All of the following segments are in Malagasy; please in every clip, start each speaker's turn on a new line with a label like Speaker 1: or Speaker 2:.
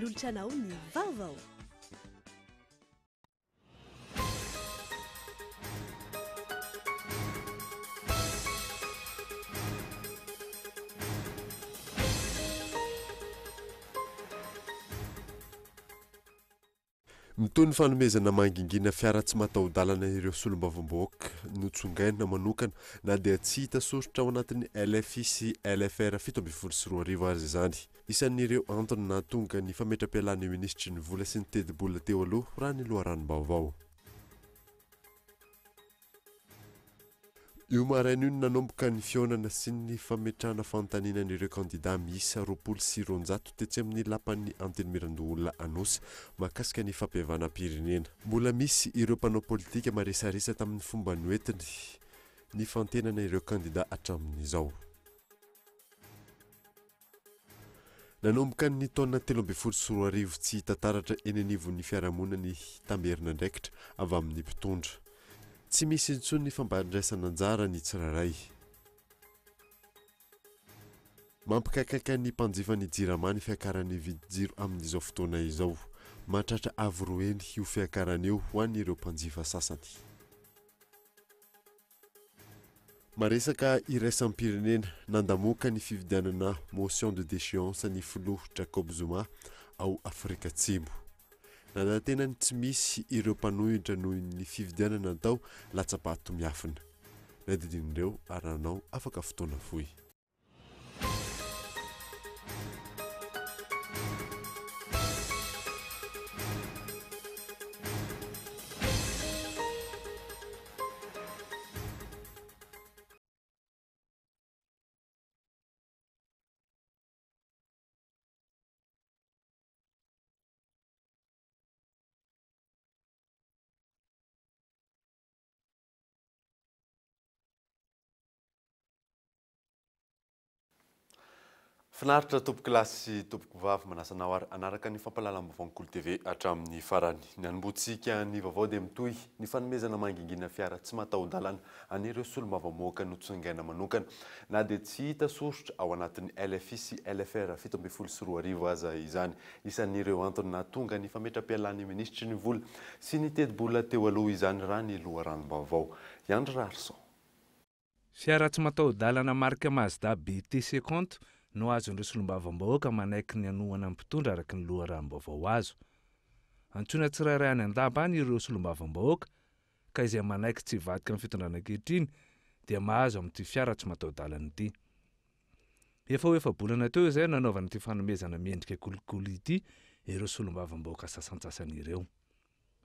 Speaker 1: Manolotra anao ny vaovao.
Speaker 2: Mitohy ny fanomezana mangingina fiara tsy mataho-dalana ireo solombavambahoaka notsongaina manokana na dia tsy hita soritra ao anatin'ny LFI sy LFR 2017 aza izany. Isan'ireo antony nahatonga ny fametram-pialan'ny minisitry ny vola sy ny tetibola teo aloha raha ny loharanom-baovao. Io maraina io no nanomboka ny fihaonana sy ny fametrahana fanontaniana an'ireo kandidà miisa 220 tetsy amin'ny lapan'ny Antenimierandoholona Anosy mahakasika ny fampihavanam-pirenena. Mbola misy ireo mpanao politika marisarisa tamin'ny fomba noentiny nifantenana ireo kandidà hatramin'izao. Nanomboka ny taona 2013 tsy hita taratra eny anivon'ny fiarahamonina ny tamberin'andraikitra avy amin'ny mpitondra. Tsy misy intsony ny fampandraisana anjara ny tsirairay. Mampikaikaika ny mpanjifa ny Jirama ny fiakaran'ny vidin-jiro amin'izao fotoana izao. Mahatratra avo roa heny io fiakarana io ho an'ireo mpanjifa sasany. Maresaka iraisam-pirenena, nandamoaka ny fividianana motion de déchéance ny filoha Jacob Zuma ao Afrika Atsimo. Nanantena ny tsy misy ireo mpanohitra noho ny fividianana natao latsa-bato miafina. Nadidian'ireo ary nanao afaka fotoana fohy. Finaritra tompoko lahy sy tompoko vavy, manasa anao ary hanaraka ny fampahalalam-baovaon'ny Kolo TV hatramin'ny farany. Ny hanombohantsika ny vaovao dia mitohy ny fanomezana mangingina fiara tsy mataho-dalana an'ireo solombavambahoaka notsongaina manokana na dia tsy hita soritra ao anatin'ny LFI sy LFR 2017 aza izany. Isan'ireo antony nahatonga ny fametram-pialan'ny minisitry ny vola sy ny tetibola teo aloha izany raha ny loharanom-baovao. I Andry Raharison.
Speaker 3: Fiara tsy mataho-dalana marika Mazda BT 50 no azon'ireo solombavambahoaka manaiky ny hanohana ny mpitondra araka ny loharanom-baovao azo. Antsoina tsirairay any an-dapa any ireo solombavambahoaka ka izay manaiky tsy hivadika amin'ny fitondrana ankehitriny dia mahazo amin'ity fiara tsy mataho-dalana ity. Efa ho efa-bolana teo izay no nanaovana ity fanomezana miendrika kolikoly ity ireo solombavambahoaka sasantsasany ireo.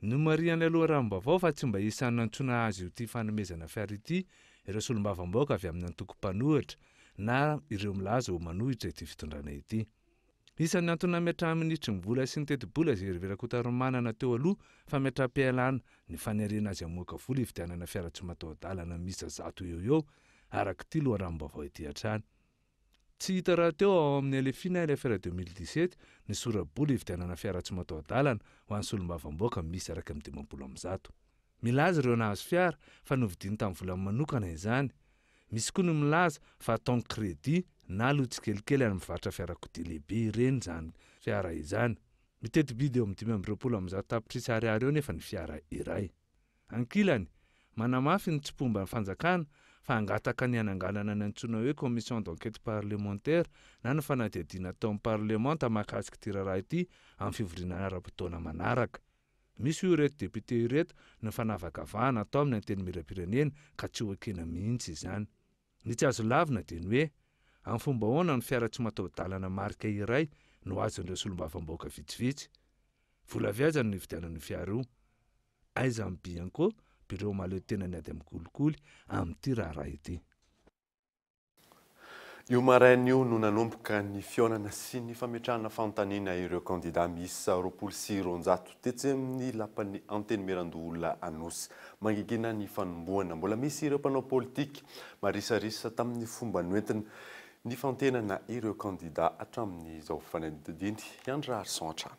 Speaker 3: Nomarihan'ilay loharanom-baovao fa tsy mba isan'ny nantsoina azy ity fanomezana fiara ity ireo solombavambahoaka avy amin'ny antoko mpanohitra na ireo milaza ho manohitra ity fitondrana ity. Isan'ny antony nametrahan'ny minisitry ny vola sy ny tetibola Gervais Rakotaromanana teo aloha fametraham-pialana ny fanerena azy hamoaka vola hividianana fiara tsy mataho-dalana miisa 100 eo ho eo, araka ity loharanom-baovao ity hatrany. Tsy hita rahateo ao amin'ny LFI na LFR 2017 ny sora-bola hividianana fiara tsy mataho-dalana ho an'ny solombavambahoaka miisa 151. Milaza ireo nahazo fiara fa novidiany tamin'ny volany manokana izany. Misy koa ny milaza fa ataony crédit na aloa tsikelikely any mivarotra fiarakodia lehibe ireny izany fiara izany. Miteti-bidy eo amin'ny 125 tapitrisa ariary eo nefa ny fiara iray. Ankilany, manamafy ny tsy mpomba ny fanjakana fa hangataka ny hananganana ny antsoina hoe commission d'enquête parlementaire na ny fanadihadiana ataon'ny parlemanta mahakasika ity raharaha ity amin'ny fivoriana ara-potoana manaraka. Misy hoy ireto député ireto ny fanavakavahana atao amin'ny antenimierampirenena ka tsy ho ekena mihitsy izany. Ny tsy azo lavina dia ny hoe, amin'ny fomba ahoana no fiara tsy mataho-dalana marika iray no azon'ireo solombavambahoaka vitsivitsy? Vola avy aiza no nividianana io fiara io? Aiza ny Bianco, birao mahaleo tena ny ady amin'ny kolikoly, amin'ity raharaha ity?
Speaker 2: Io maraina io no nanomboka ny fihaonana sy ny fametrahana fanontaniana ireo kandidà miisa 220 tetsy amin'ny lapan'ny Antenimierandoholona Anosy. Mangigina ny fanombohana. Mbola misy ireo mpanao politika marisarisa tamin'ny fomba noentina nifantenana ireo kandidà hatramin'izao fanadihadiana. I Andry Raharison hatrany.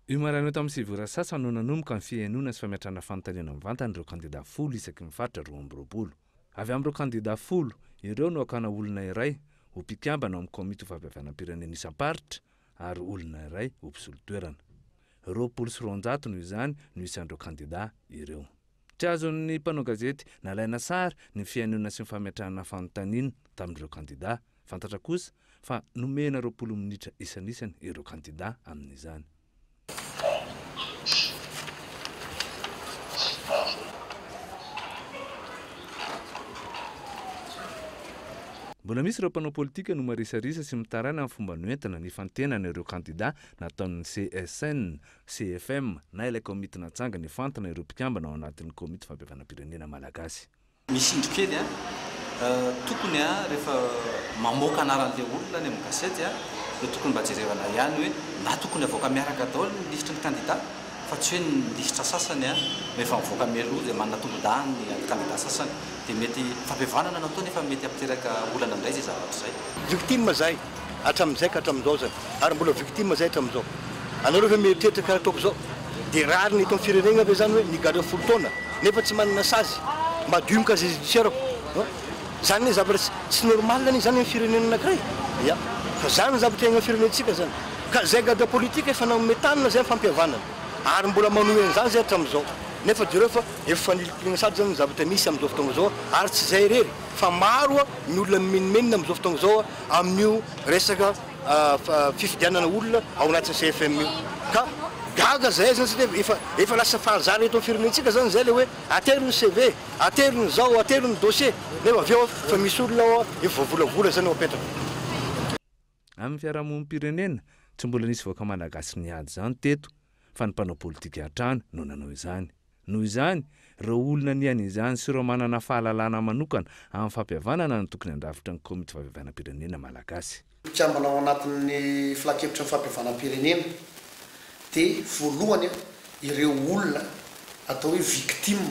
Speaker 3: Io maraina io tamin'ny sivy ora sasany no nanomboka ny fihainoana sy fametrahana fanontaniana mivantana ireo kandidà folo isaky ny faritra 22. Avy amin'ireo kandidà folo ireo no hakana olona iray ho mpikambana ao amin'ny komity ho fampihavanam-pirenena isam-paritra ary olona iray ho mpisolo toerana. 220 noho izany no isan'ireo kandida ireo. Tsy azon'ny mpanao gazety nalaina sary ny fihainoana sy ny fametrahana fanontaniana tamin'ireo kandida. Fantatra kosa fa nomena 20 minitra isanisany ireo kandida amin'izany. Mbola misy ireo mpanao politika no marisarisa sy mitaraina amin'ny fomba noentina nifantenana ireo kandida nataon'ny CSN, CFM na ilay komity natsangana hifantina ireo mpikambana ao anatin'ny komity fampihavanam-pirenena malagasy.
Speaker 1: Misy indro kely a, tokony a rehefa mamoaka anaran'ilay olona any amin'ny gazety a, dia tokony mba jerevana ihany hoe na tokony avoaka miaraka daholo ny lisitry ny kandida fa tsy hoe ny lisitra sasany a no efa mivoaka mialoha dia manana tombondahiny ny kandida sasany dia mety fampihavanana no atao nefa mety hampiteraka olana indray izay zavatra izay.
Speaker 4: Victime zahay hatramin'izay ka hatramin'izao zany ary mbola victime zahay hatramin'izao. Anareo ve mieritreritra karaha ataoko zao? Dia rariny eto amin'ny firenena ve zany hoe nigadra 10 taona nefa tsy manana sazy? Madio ny casier judiciaire-ko. Zany anie zavatra tsy normal anie zany amin'ny firenena anankiray. Ya. Fa zany ny zavatra iainan'ny firenentsika zany. Ka zay gadra politique efa nanome tanana zay amin'ny fampihavanana. Ary mbola manohy an'izany zay hatramin'izao. Nefa jereo fa efa fanilikilihana sady zany ny zavatra misy amin'izao fotoana izao ary tsy zay irery fa maro ny olona mimenomenona amin'izao fotoana izao amin'io resaka fifidianana olona ao anatin'ny CFM io. Ka gaga zahay zany satria efa efa lasa fahazarana eto amin'ny firenentsika zany zay le hoe atero ny CV, atero ny zao, atero ny dossier nefa avy eo fa misy olona ao efa voavolavola zany ao apetraka.
Speaker 3: Amin'ny fiarahamonim-pirenena, tsy mbola nisy vahoaka malagasy niady izany teto fa ny mpanao politika hatrany no nanao izany. Noho izany, ireo olona niaina izany sy ireo manana fahalalana manokana amin'ny fampihavanana no tokony handrafitra ny komity fampihavanam-pirenena malagasy.
Speaker 5: Mpikambana ao anatin'ny filankevitry ny fampihavanam-pirenena dia voalohany ireo olona atao hoe victime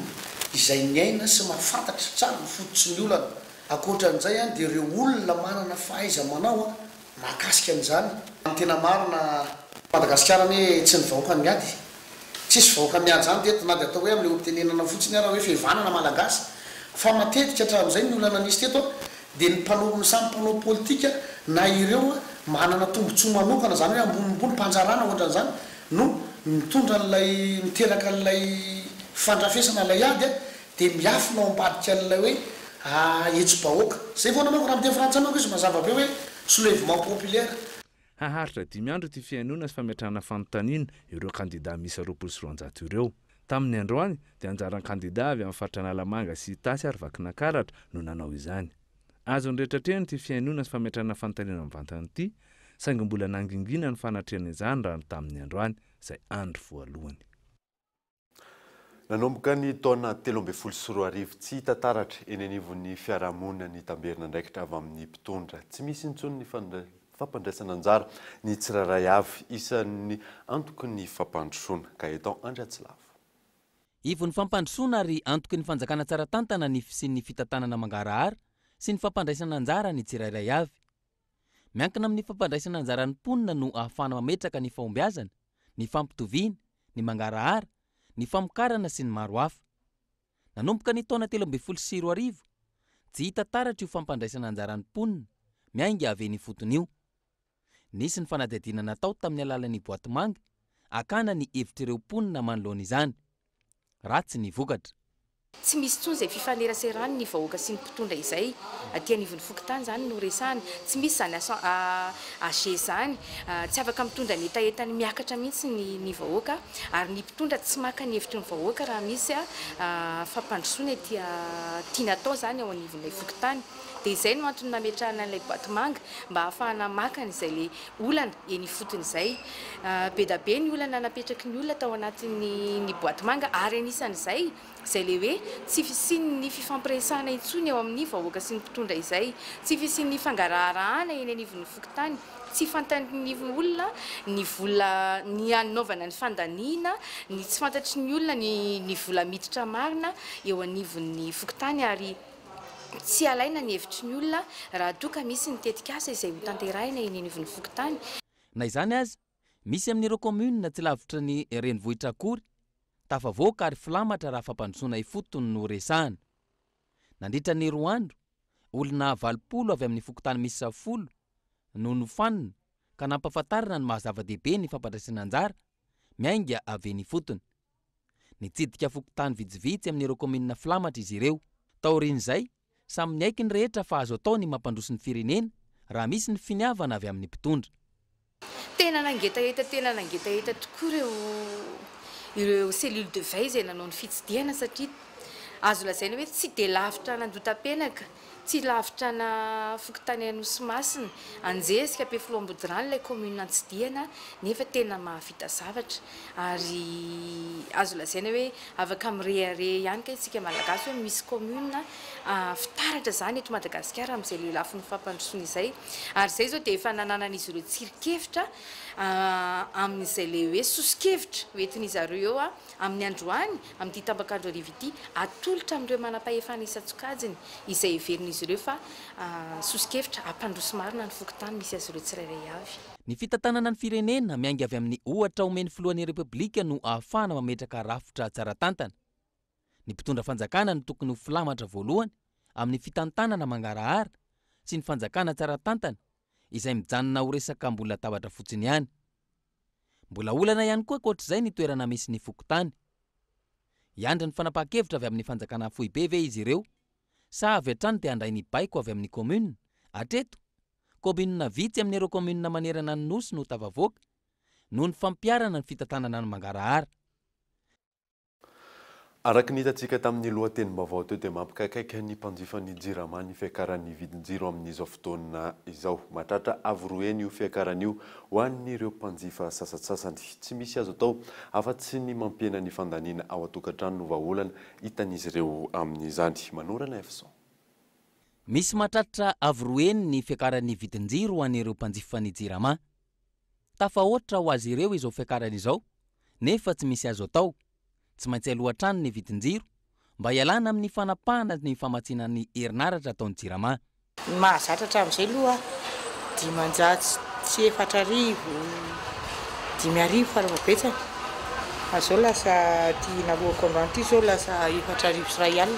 Speaker 5: izay niaina sy mahafantatra tsara ny fototry ny olana. Ankoatran'izay dia ireo olona manana fahaiza-manao mahakasika an'izany. Ny tena marina, Madagasikara anie tsy ny vahoaka no miady e. Tsisy vahoaka miady izany teto na dia atao hoe amin'ilay oha-pitenenana fotsiny ara hoe fihavanana malagasy. Fa matetika hatramin'izay ny olana nisy teto dia ny mpanao, ny samy mpanao politika na ireo manana tombotsoa manokana, izany hoe ambonimbony, mpanjarana ohatran'izany no mitondra an'ilay, miteraka an'ilay fandrafesana ilay ady dia miafina ao ambadika an'ilay hoe hetsi-bahoaka. Izay foana manko, raha miteny frantsay manko izy mazava be hoe soulèvement populaire.
Speaker 3: Haharitra 5 andro ity fihainoana sy fametrahana fanontaniana ireo kandida miisa 220 ireo. Tamin'ny androany dia anjaran'ny kandida avy amin'ny faritra Analamanga sy Itasy ary Vakinankaratra no nanao izany. Azon'ny rehetra atrehina ity fihainoana sy fametrahana fanontaniana mivantana ity, saingy mbola nangingina ny fanatrehana izany raha ny tamin'ny androany, izay andro voalohany.
Speaker 2: Nanomboka ny taona 2013, tsy hita taratra eny anivon'ny fiarahamonina ny tamberin'andraikitra avy amin'ny mpitondra. Tsy misy intsony ny fampandraisana anjara ny tsirairay avy isan'ny antoky ny fampandrosoana. Gaëtan Andriatsilavo.
Speaker 6: Ivon'ny fampandrosoana ary antoky ny fanjakana tsara tantana ny fisian'ny fitantanana mangarahara sy ny fampandraisana anjara ny tsirairay avy. Miankina amin'ny fampandraisana anjara ny mponina no ahafahana mametraka ny fahombiazana, ny fampitoviana, ny mangarahara, ny famokarana sy ny maro hafa. Nanomboka ny taona 2013, tsy hita taratra io fampandraisana anjara ny mponina miainga avy eny ifotony io. Nisy ny fanadihadiana natao tamin'ny alalan'ny boaty manga hakana ny hevitr'ireo mponina manoloana izany. Ratsy ny vokatra.
Speaker 7: Tsy misy intsony izay fifaneraserany ny vahoaka sy ny mpitondra izay. Aty anivon'ny fokontany izany no resahana. Tsy misy izany AG izany. Tsy afaka mitondra ny hetahetany miakatra mihitsy ny ny vahoaka ary ny mpitondra tsy maka ny hevitry ny vahoaka raha misy fampandrosoana ety tiana atao izany ao anivon'ilay fokontany. Dia izay no antony nametrahana an'ilay boaty manga mba hahafahana maka an'izay le olana eny ifotony izay. Be da be ny olana napetraky ny olona tao anatin'ny ny boaty manga ary anisan'izay izay le hoe tsy fisian'ny fifampiresahana intsony eo amin'ny vahoaka sy ny mpitondra izay, tsy fisian'ny fangaraharahana eny anivon'ny fokontany, tsy fantan'ny olona ny vola ny hanaovana ny fandaniana, ny tsy fantatry ny olona ny ny vola miditra marina eo anivon'ny fokontany ary tsy alaina ny hevitry ny olona raha toa ka misy ny tetikasa izay hotanterahina eny anivon'ny fokontany.
Speaker 6: Na izany aza, misy amin'ireo kaominina tsy lavitry ny renivohitra akory, tafavoaka ary filamatra raha fampandrosoana ifotony no resahana. Nandritra ny 2 andro, olona 80 avy amin'ny fokontany miisa 10 no nofanina. ka nampahafantarina ny maha zava-dehibe ny fampandraisana anjara miainga avy eny ifotony. Nitsidika fokontany vitsivitsy amin'ireo kaominina filamatra izy ireo. Taorian'izay, samy niaiky ny rehetra fa azo atao ny mampandroso ny firenena raha misy ny finiavana avy amin'ny mpitondra.
Speaker 7: Tena nangetaheta tena nangetaheta tokoa ireo ireo cellule de veille izay nanao ny fitsidihana satria azo lazaina hoe tsy dia lavitra an'Andohatapenaka, tsy lavitra ana fokontany Anosimasina, Anjezika, Ampefiloha Ambodirano ilay commune notsidihana nefa tena mahavita zavatra ary azo lazaina hoe afaka mirehareha ihany kay isika Malagasy hoe misy commune fitaratra izany eto Madagasikara amin'izay lelafiny fampandrosoana izay ary izay izao dia efa nananan'izy ireo tsirin-kevitra amin'izay le hoe soso-kevitra hoentin'izy ireo eo amin'ny androany amin'ity tapak'andro hariva ity atolotra amin'ireo manam-pahefana isan-tsokajiny izay heverin'izy ireo fa soso-kevitra hampandroso marina ny fokontany misy azy ireo tsirairay avy.
Speaker 6: Ny fitantanana ny firenena miainga avy amin'ny ohatra omen'ny filohan'ny Repoblika no ahafahana mametraka rafitra tsara tantana. Ny mpitondra fanjakana no tokony ho filamatra voalohany amin'ny fitantanana mangarahara sy ny fanjakana tsara tantana izay mijanona ho resaka mbola tabatra fotsiny ihany. Mbola olana ihany koa ankoatr'izay ny toerana misy ny fokontany. Hiandry ny fanapahan-kevitra avy amin'ny fanjakana foibe ve izy ireo sa avy hatrany te handray ny baiko avy amin'ny commune? Hatreto, commune vitsy amin'ireo commune manerana ny Nosy no tafavoaka noho ny fampiharana ny fitantanana ny mangarahara.
Speaker 2: Araka ny hitantsika tamin'ny lohatenim-baovao teo dia mampikaikaika ny mpanjifan'ny Jirama ny fiakaran'ny vidin-jiro amin'izao fotoana izao. Mahatratra avo roa heny io fiakarana io ho an'ireo mpanjifa sasantsasany. Tsy misy azo atao afa-tsy ny mampihena ny fandaniana ao an-tokantrano no vahaolana hitan'izy ireo amin'izany. Manorana Efson.
Speaker 6: Misy mahatratra avo roa heny ny fiakaran'ny vidin-jiro ho an'ireo mpanjifan'ny Jirama. Tafahoatra ho azy ireo izao fiakarana izao nefa tsy misy azo atao. Tsy maintsy aloa hatrany ny vidin-jiro mba hialana amin'ny fanapahana ny famatsiana ny herinaratra ataon'ny Jirama.
Speaker 8: Ny mahazatra hatramin'izay aloha 405, 5000 farafahabetsany. Fa izao lasa ity naloako androany ity izao lasa 4100.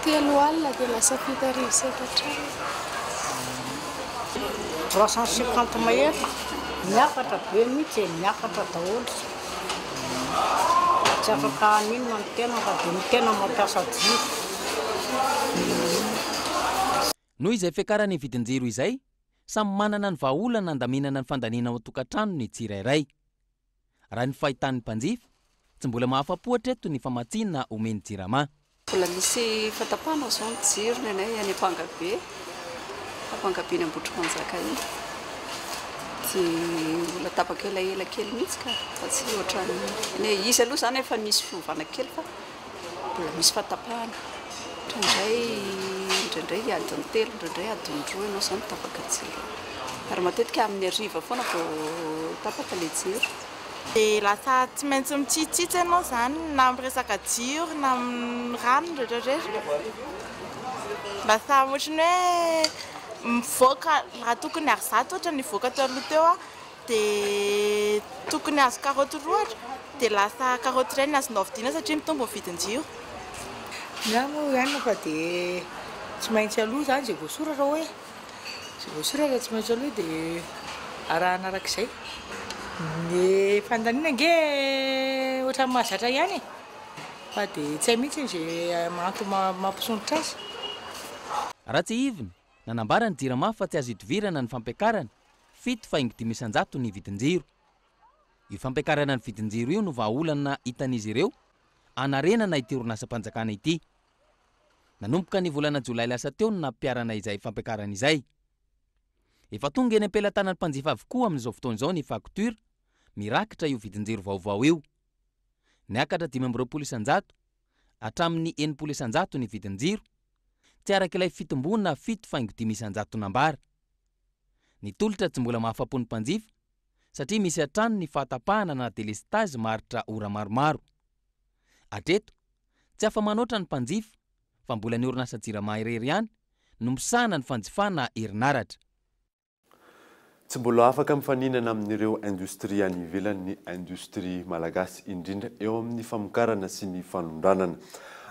Speaker 9: 30 dia lasa 4400.
Speaker 8: 350 mahery. Miakatra be mihitsy e, miakatra daholo. Tsy afaka haninona ny tena fa dia ny tena mampiasa jiro.
Speaker 6: Noho izay fiakaran'ny vidin-jiro izay, samy manana ny vahaolana handaminana ny fandaniana ao an-tokantrano ny tsirairay. Raha ny fahitan'ny mpanjifa, tsy mbola mahafa-po hatreto ny famatsiana omen'ny Jirama.
Speaker 10: Mbola misy fatapahana izao ny jiro ny anay any Ampangabe, Ampangabe iny Ambohitrimanjaka iny. Dia mbola tapaka elaela kely mihitsy ka, fa tsy ohatran'ny, ny izy aloha izany efa nisy fiovana kely fa mbola misy fatapahana. Indraindray, indraindray adiny telo, indraindray adiny roa ianao izany tapaka jiro. Ary matetika amin'ny hariva foana vao tapaka ilay jiro.
Speaker 9: Dia lasa tsy maintsy mitsitsitsy ianao izany na amin'ny resaka jiro na amin'ny rano rehetra rehetra. Lasa ohatran'ny hoe mivoaka raha tokony ary zato ohatra ny nivoaka teo aloha teo dia tokony azo karaoty roa ohatra dia lasa karaoty iray no azonao vidiana satria mitombo ny vidin-jiro.
Speaker 8: Ny ahy moa ihany fa dia tsy maintsy aloha izany izay voasoratra hoe. Izay voasoratra tsy maintsy aloha dia arahana arak'izay. Ny fandaniana ange ohatran'ny mahazatra ihany e. Fa dia tsy hay mihitsy izay antony mampisondrotra azy.
Speaker 6: Raha tsiahivina, nanambara ny Jirama fa tsy azo idovirana ny fampiakarana, 7,5% ny vidin-jiro. Io fampiakarana ny vidin-jiro io no vahaolana hitan'izy ireo hanarenana ity orinasam-panjakana ity. Nanomboka ny volana jolay lasa teo no nampiharana izay fampiakarana izay. Efa tonga eny am-pelatanan'ny mpanjifa avokoa amin'izao fotoana izao ny facture mirakitra io vidin-jiro vaovao io. Niakatra 25% hatramin'ny 60% ny vidin-jiro, tsy araka ilay fitomboana 7,5% nambara. Ny tolotra tsy mbola mahafa-po ny mpanjifa satria misy hatrany ny fahatapahana na delestazy maharitra ora maromaro. Hatreto, tsy afa-manoatra ny mpanjifa fa mbola ny orinasa Jirama irery ihany no misahana ny fanjifana herinaratra.
Speaker 2: Tsy mbola afaka mifaninana amin'ireo indostria any ivelany ny indostria malagasy, indrindra eo amin'ny famokarana sy ny fanondranana.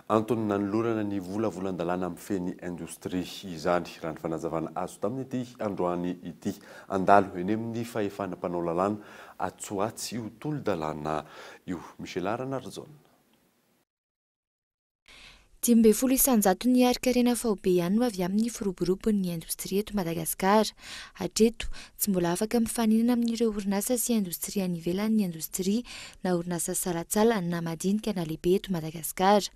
Speaker 2: Antony nanolorana ny volavolan-dalàna mifehy ny indostria izany, raha ny fanazavana azo tamin'ity androany ity. Handalo eny amin'ny fahefana mpanao lalàna atsy ho atsy io tolo-dalàna io. Michela Ranarijaona.
Speaker 11: 15% ny harin-karena faobe ihany no avy amin'ny firoborobon'ny indostria eto Madagasikara. Hatreto, tsy mbola afaka mifaninana amin'ireo orinasa sy indostria any ivelany ny indostria na orinasa salantsalany na madinika na lehibe eto Madagasikara.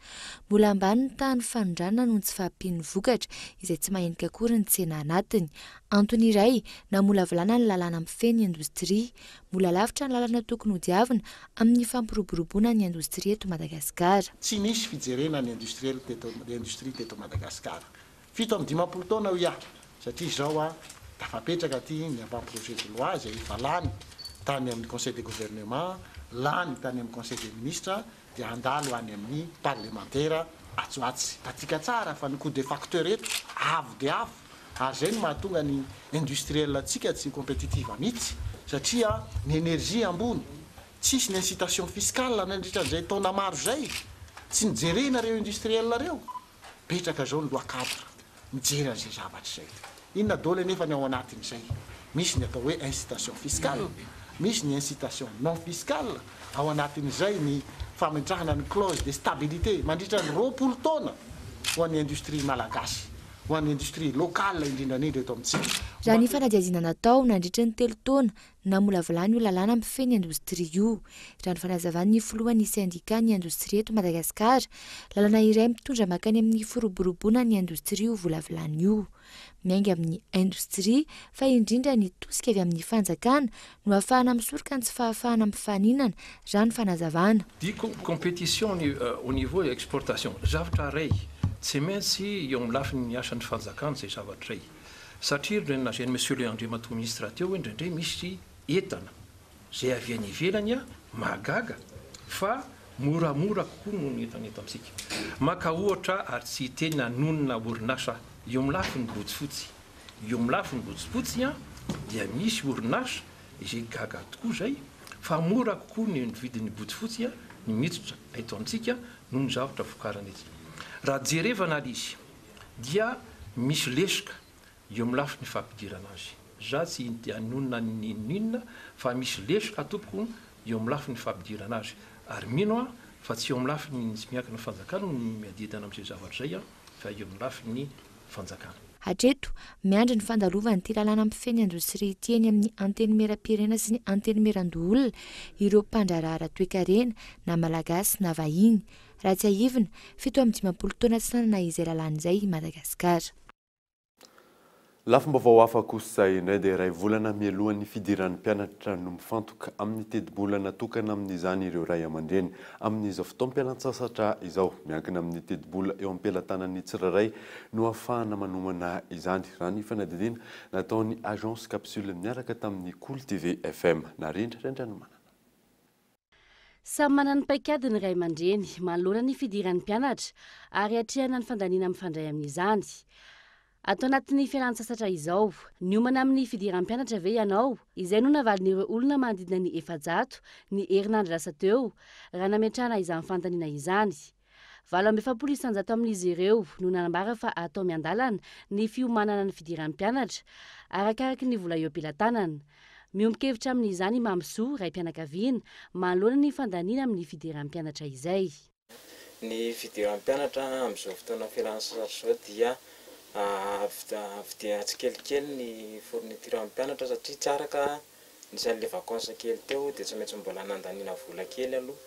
Speaker 11: Mbola ambany ny tahan'ny fanondranana noho ny tsy fahampian'ny vokatra izay tsy mahenika akory ny tsena anatiny. Antony iray namolavolana ny lalàna mifehy ny indostria. Mbola lavitra ny lalana tokony hodiavina amin'ny fampiroboroboana ny indostria eto Madagasikara.
Speaker 12: Tsy nisy fijerena ny industriel teto industrie teto Madagasikara. 57 taona hoy aho satria izao aho tafapetraka aty ny avant projet de loi izay efa lany tany amin'ny conseil de gouvernement, lany tany amin'ny conseil des ministres dia handalo any amin'ny parlemantera atsy ho atsy. Hitantsika tsara fa ny cout des facteurs eto avo dia avo ary izay no mahatonga ny industriel antsika tsy competitive mihitsy satria ny energie ambony, tsisy ny incitation fiscale nandritra an'izay taona maro izay, tsy nijerena ireo industriel ireo, Petraka zao ny loi cadre mijery an'izay zavatra izay. Inona daholo anefa ny ao anatin'izay? Misy ny atao hoe incitation fiscale, misy ny incitation non fiscale, ao anatin'izay ny fametrahana ny clause de stabilité mandritra ny 20 taona ho an'ny industrie malagasy, ho an'ny industrie locale indrindra indrindra eto amintsika.
Speaker 11: Raha ny fanadihadiana natao nandritra ny telo taona Namolavolana io lalàna mifehy ny indostria io, raha ny fanazavan'ny filohan'ny sendikan'ny indostria eto Madagasikara. Lalana iray mitondra mankany amin'ny firoboroboana ny indostria io volavolana io. Miainga amin'ny indostria, fa indrindra ny tosika avy amin'ny fanjakana no ahafahana misoroka ny tsy fahafahana mifaninana, raha ny fanazavana.
Speaker 13: Dit compétition au niveau exportation, zavatra iray tsy maintsy eo amin'ny lafiny ny asan'ny fanjakana izay zavatra izay. Satria ry nolazain'i Monsieur le Andriamatoa Ministre teo hoe indraindray misy entana izay avy any ivelany mahagaga fa moramora kokoa noho ny entana eto amintsika. Maka ohatra ary tsy hiteny na hanonona orinasa aho. Eo amin'ny lafiny botsifotsy. Eo amin'ny lafiny botsifotsy dia misy orinasa izay gaga tokoa izay fa mora kokoa ny vidin'ny botsifotsy ny miditra eto amintsika noho ny zavatra vokarina eto. Raha jerevana ary izy dia misy lesoka eo amin'ny lafiny fampidirana azy. Za tsy hanonona n'inon'inona fa misy lesoka tompoko eo amin'ny lafiny fampidirana azy ary mino aho fa tsy eo amin'ny lafiny tsy miankina fanjakana no miadidana amin'izay zavatra izay fa eo amin'ny lafiny fanjakana.
Speaker 11: Hatreto, miandry ny fandalovan'ity lalàna mifehy ny indostria ity eny amin'ny Antenimierampirenena sy ny Antenimierandoholona ireo mpandraharaha ara-toekarena, na malagasy na vahiny. Raha tsiahivina, 57 taona tsy nanana izay lalàna izay i Madagasikara.
Speaker 2: Lafim-baovao hafa kosa indray dia iray volana mialohan'ny fidiran'ny mpianatra no mifantoka amin'ny tetibola natokana amin'izany ireo ray aman-dreny amin'izao fotoam-pialantsasatra izao. Miankina amin'ny tetibola eo am-pelatanan'ny tsirairay no ahafahana manomana izany, raha ny fanadihadiana nataon'ny Agence Capsule niaraka tamin'ny Kolo TV FM. Narindra Randrianomanana.
Speaker 14: Samy manana ny paikady ny ray aman-dreny manoloana ny fidiran'ny mpianatra ary atrehana ny fandaniana mifandray amin'izany. Ato anatin'ny fialan-tsasatra izao, niomana amin'ny fidiran'ny mpianatra ve ianao? Izay no navalin'ireo olona manodidina ny 400 ny herinandro lasa teo raha nametrahana izany fanontaniana izany. 48% amin'izy ireo no nanambara fa atao miandalana ny fiomanana ny fidiran'ny mpianatra, arakaraky ny vola eo am-pelatanana. Miombon-kevitra amin'izany i Mamisoa, raim-pianakaviana, manoloana ny fandaniana amin'ny fidiran'ny mpianatra izay.
Speaker 15: Ny fidiran'ny mpianatra amin'izao fotoana fialana sasatra izao dia vidiana tsikelikely ny fourniture an'ny mpianatra satria tsy araka Nisy an'le vacances kely teo dia tsy maintsy mbola nandaniana vola kely aloha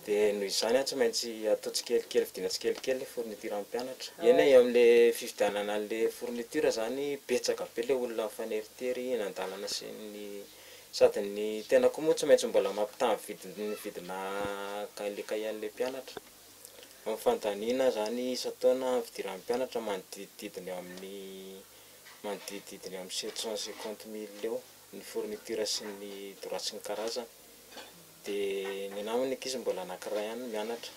Speaker 15: dia noho izany tsy maintsy atao tsikelikely vidiana tsikelikely le fourniture an'ny mpianatra. Eny e, eo amin'le fividianana an'le fourniture zany betsaka be le olona mifaneritery eny an-dalana sy ny sady ny tena koa moa tsy maintsy mbola mampitaha ny vidin'ny vidina le kahie an'le mpianatra. Ny fandaniana zany isan-taona ny fidiran'ny mpianatra manodidididina eo amin'ny manodidididina eo amin'ny 750 mille eo ny fourniture sy ny droit sy ny karazany dia ny anah moa ny ankizy mbola anankiray ihany no mianatra.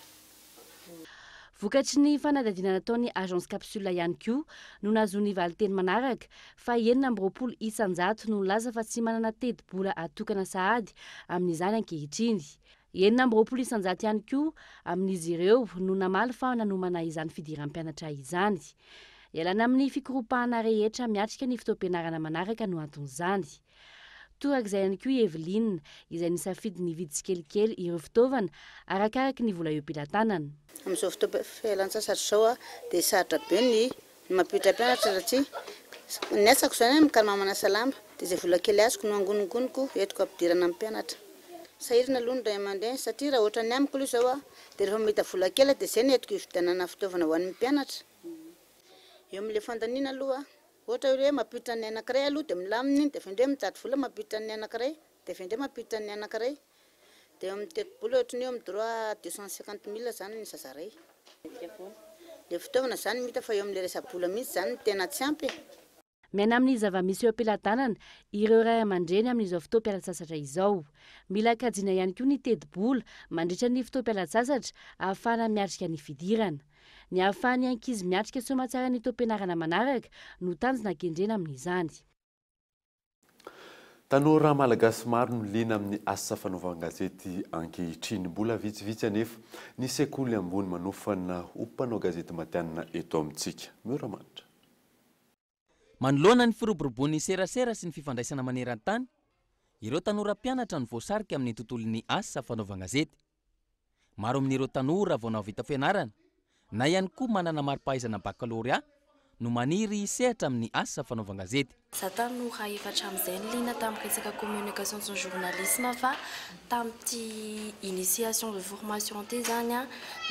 Speaker 14: Vokatry ny fanadihadiana nataon'ny Agence Capsule ihany koa no nahazoany valinteny manaraka fa 26% no nilaza fa tsy manana tetibola atokana sahady amin'izany ankehitriny. 26% ihany koa amin'izy ireo no namaly fa nanomana izany fidiram-pianatra izany. Ialana amin'ny fikoropahana rehetra miatrika ny fotoam-pianarana manaraka no anton'izany. Torak'izay ihany koa i Evelyne, izay nisafidy ny hividy tsikelikely ireo fitaovana, arakaraky ny vola eo am-pelatanana.
Speaker 16: Amin'izao fotoam-pialantsasatra izao dia sarotra be ny mampiditra mpianatra satria ny asako izany mikarama manasa lamba dia izay vola kely azoko no angoningoniko entiko ampidirana ny mpianatra. Sahirana aloha ny ray aman-dreny satria raha ohatran'ny amiko aloha izao dia rehefa mahita vola kely dia izay no entiko hividianana fitaovana ho an'ny mpianatra. Eo amin'ilay fandaniana aloha, ohatra hoe mampiditra ny anankiray aloha dia milamina iny dia avy eo indray mitady vola mampiditra ny anankiray dia avy eo indray mampiditra ny anankiray. Dia eo amin'ny tetibola ohatran'ny eo amin'ny droit à 250 mille izany ny zaza iray. Ilay fitaovana izany mita fa eo amin'ilay resa-bola mihitsy izany no tena tsy ampy e.
Speaker 14: Miaina amin'ny zava-misy eo am-pelatanana ireo ray aman-dreny amin'izao fotoam-pialantsasatra izao. Mila kajiana ihany koa ny tetibola mandritra ny fotoam-pialantsasatra ahafahana miatrika ny fidirana. Ny ahafahan'ny ankizy miatrika soamatsara ny taom-pianarana manaraka no tanjona kendrena amin'izany.
Speaker 2: Tanora malagasy maro no liana amin'ny asa fanaovan-gazety ankehitriny. Mbola vitsivitsy anefa ny sekoly ambony manofana ho mpanao gazety matihanina eto amintsika. Mioramanitra.
Speaker 6: Manoloana ny firoborobon'ny serasera sy ny fifandraisana maneran-tany, ireo tanora mpianatra no voasarika amin'ny tontolon'ny asa fanaovan-gazety. Maro amin'ireo tanora vao nahavita fianarana na ihany koa manana mari-pahaizana bakalorea no maniry hisehatra amin'ny asa fanaovan-gazety.
Speaker 17: Za tanora efa hatramin'izay no liana tamin'ny resaka communication sy ny journalisme fa tamin'ity initiation de formation ity izany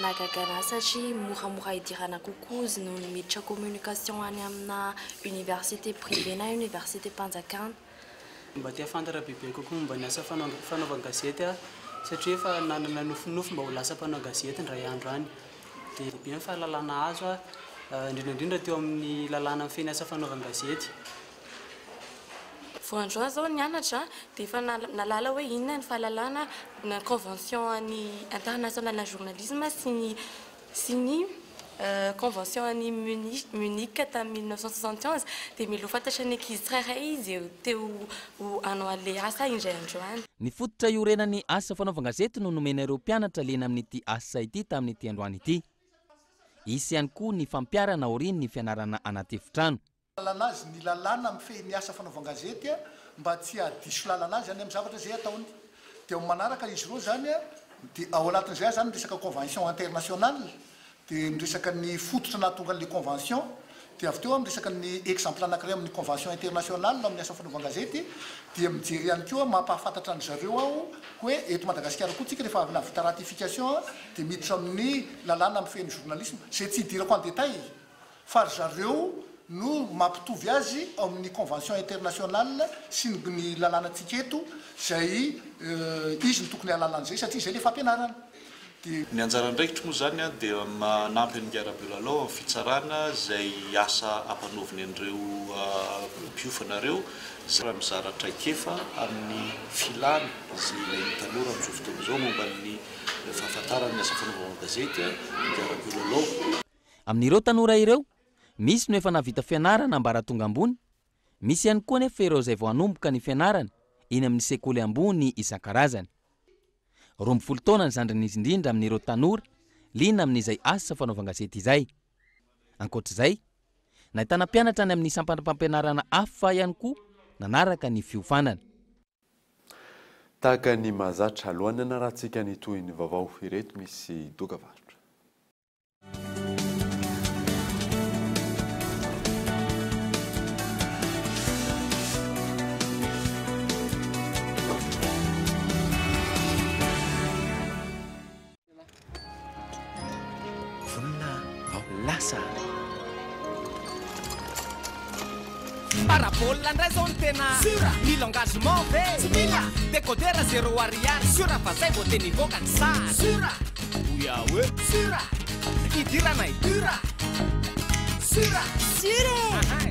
Speaker 17: nahagaga anahy satria moramora hidirana kokoa izy noho ny miditra communication any amina université privée na université-mpanjakana.
Speaker 18: Mba te hahafantatra bebe kokoa momba ny asa fanaovan-gazety aho satria efa nanana nofinofy mba ho lasa mpanao gazety indray andro any. Dia be ny fahalalana azo indrindra indrindra teo amin'ny lalàna mifehy ny asa fanaovan-gazety.
Speaker 17: Vao androany izao nianatra dia efa nahalala hoe inona ny fahalalana na convention an'ny international ny journalisme sy ny sy ny convention an'i Munich Munich tamin'ny 1971 dia mila ho fantatra ny ankizy tsirairay izy eo te ho hanao an'ilay asa indray andro any.
Speaker 6: Ny fototra iorenan'ny asa fanaovan-gazety no nomena ireo mpianatra liana amin'ity asa ity tamin'ity androany ity. Hisy ihany koa ny fampiharana aorian'ny fianarana anaty efitrano.
Speaker 12: Lalana azy ny lalàna mifehy ny asa fanaovan-gazety mba tsy hahadiso lalana azy any amin'ny zavatra izay ataony. Dia amin'ny manaraka izy ireo izany dia ao anatin'izay aza izany miresaka convention internationale, dia miresaka ny fototra nahatonga an'ilay convention, dia avy teo aho miresaka ny exemple anankiray amin'ny convention internationale amin'ny asa fanaovan-gazety, dia mijery ihany koa mampahafantatra an-dry zareo aho hoe eto Madagasikara koa tsika rehefa avy nahavita ratification dia miditra amin'ny lalàna mifehy ny journalisme, izay tsy hidirako en détail. Fa ry zareo no mampitovy azy ao amin'ny convention internationale sy ny ny lalànantsika eto izay izy no tokony hahalala an'izay satria izay ilay fampianarana. Dia.
Speaker 19: Ny anjara andraikitro moa izany dia manampy an'i Ngarabiolalao amin'ny fitsarana izay asa ampanaoviny an'ireo mpiofana ireo, izay mizara traikefa amin'ny filana izay ilain'ny tanora amin'izao fotoana izao momba ny fahafantarana ny asa fanaovana gazety Ngarabiolalao.
Speaker 6: Amin'ireo tanora ireo, misy no efa nahavita fianarana ambaratonga ambony, misy ihany koa anefa ireo izay vao hanomboka ny fianarana eny amin'ny sekoly ambony isan-karazany. 12 taona ny zandrin'izy indrindra amin'ireo tanora liana amin'izay asa fanaovan-gazety izay. Ankoatra izay, nahitana mpianatra any amin'ny sampam-pampianarana hafa ihany koa nanaraka ny fiofanana.
Speaker 2: Tahaka ny mahazatra, alohan'ny hanarahantsika ny tohin'ny vaovao, ireto misy dokavarotra.
Speaker 20: Vonona ao lasa.
Speaker 21: Parabole ndray zao ny tena Sûr Mila engagement ve Tsy mila Décodeur zéro ariary Sûr fa zay vao tena hivoaka ny sary Sûr Oya oe Sûr Idirana i dur Sûr
Speaker 22: Sûr e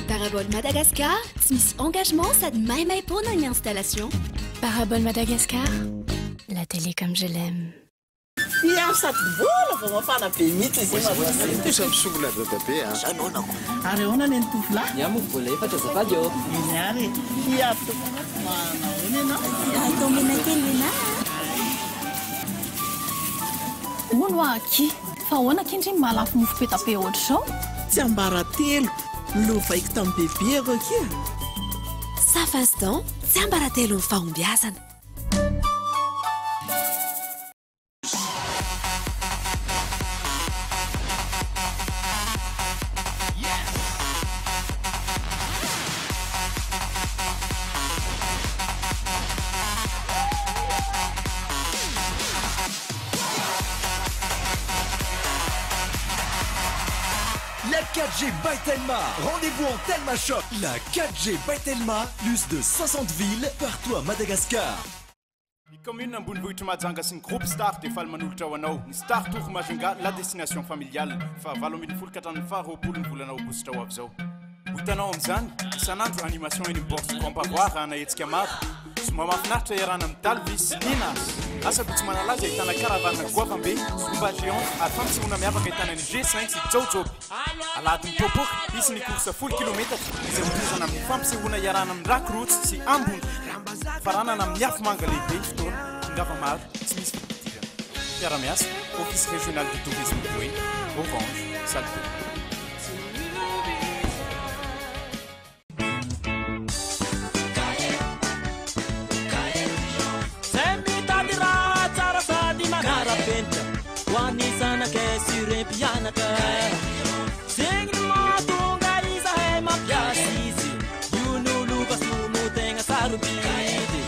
Speaker 22: Parabole Madagascar, tsy misy engagement sady maimaimpoana ny installation.
Speaker 23: Parabole Madagascar, la télé comme je l'aime.
Speaker 24: Ty sady mbola vao mafana be mihitsy izy io mademoiselle.
Speaker 25: Kosa misongona ry dadabe a.
Speaker 24: Zany ahoana ko? Ary ahoana ny an'i tovolahy?
Speaker 26: Ny ahy moa mbola efatra azafady ô.
Speaker 24: Eny ary e. Hi avy tompoko. Manahoana ianao?
Speaker 27: Atao menakely lehilahy a.
Speaker 1: Hono hoa akia, fa ahoana akia ndry ny mahalafo mofo peta be ohatr'izao?
Speaker 24: Tsiambaratelo, lovaiko tamin'ny bebeko akia.
Speaker 22: Safas Dent, tsiambaratelon'ny fahombiazana.
Speaker 4: La 4G by Telma. Rendez-vous en Telma Shop. La 4G by Telma, plus de 60 villes partout à Madagascar.
Speaker 5: Ny kaominina ambonivohitr'i Mahajanga sy ny Groupe Star dia faly manolotra ho anao ny Star Tour Majunga la destination familiale faha 18 ka hatramin'ny faha 20 ny volana aogositra ho avy izao. Ho hitanao amin'izany, isan'andro animation eny amin'ny bord sy Grand Pavois arahana hetsika maro. Zoma mahafinaritra iarahana amin'i Dalvis sy Ninas. Asabotsy manalaza ahitana caravane goavambe, zumba géante ary fampisehoana miavaka ahitana ny G5 sy Jaojoby. Alahady mipoapoaka, hisy ny course folo kilometatra izay hotohizana amin'ny fampisehoana iarahana amin'ny Rack Roots sy Ambondro. Faranana amin'ny afomanga lehibe ny fotoana, tongava maro, tsy misy fidirana. Mpiara-miasa, Office Régional du Tourisme Boeny, Orange, Salto.
Speaker 20: Zay mitady raha tsara sady manara-penitra ho an'ny zanakay sy ireo mpianatra. Zegny no mahatonga izahay mampiasa izy. Io no lova soa no tegna sarobidy.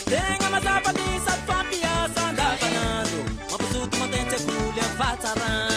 Speaker 20: Tegna mazava ny sady fampiasa andavanandro. Mampazoto mandeha an-tsekoly amin'ny fahatsarany.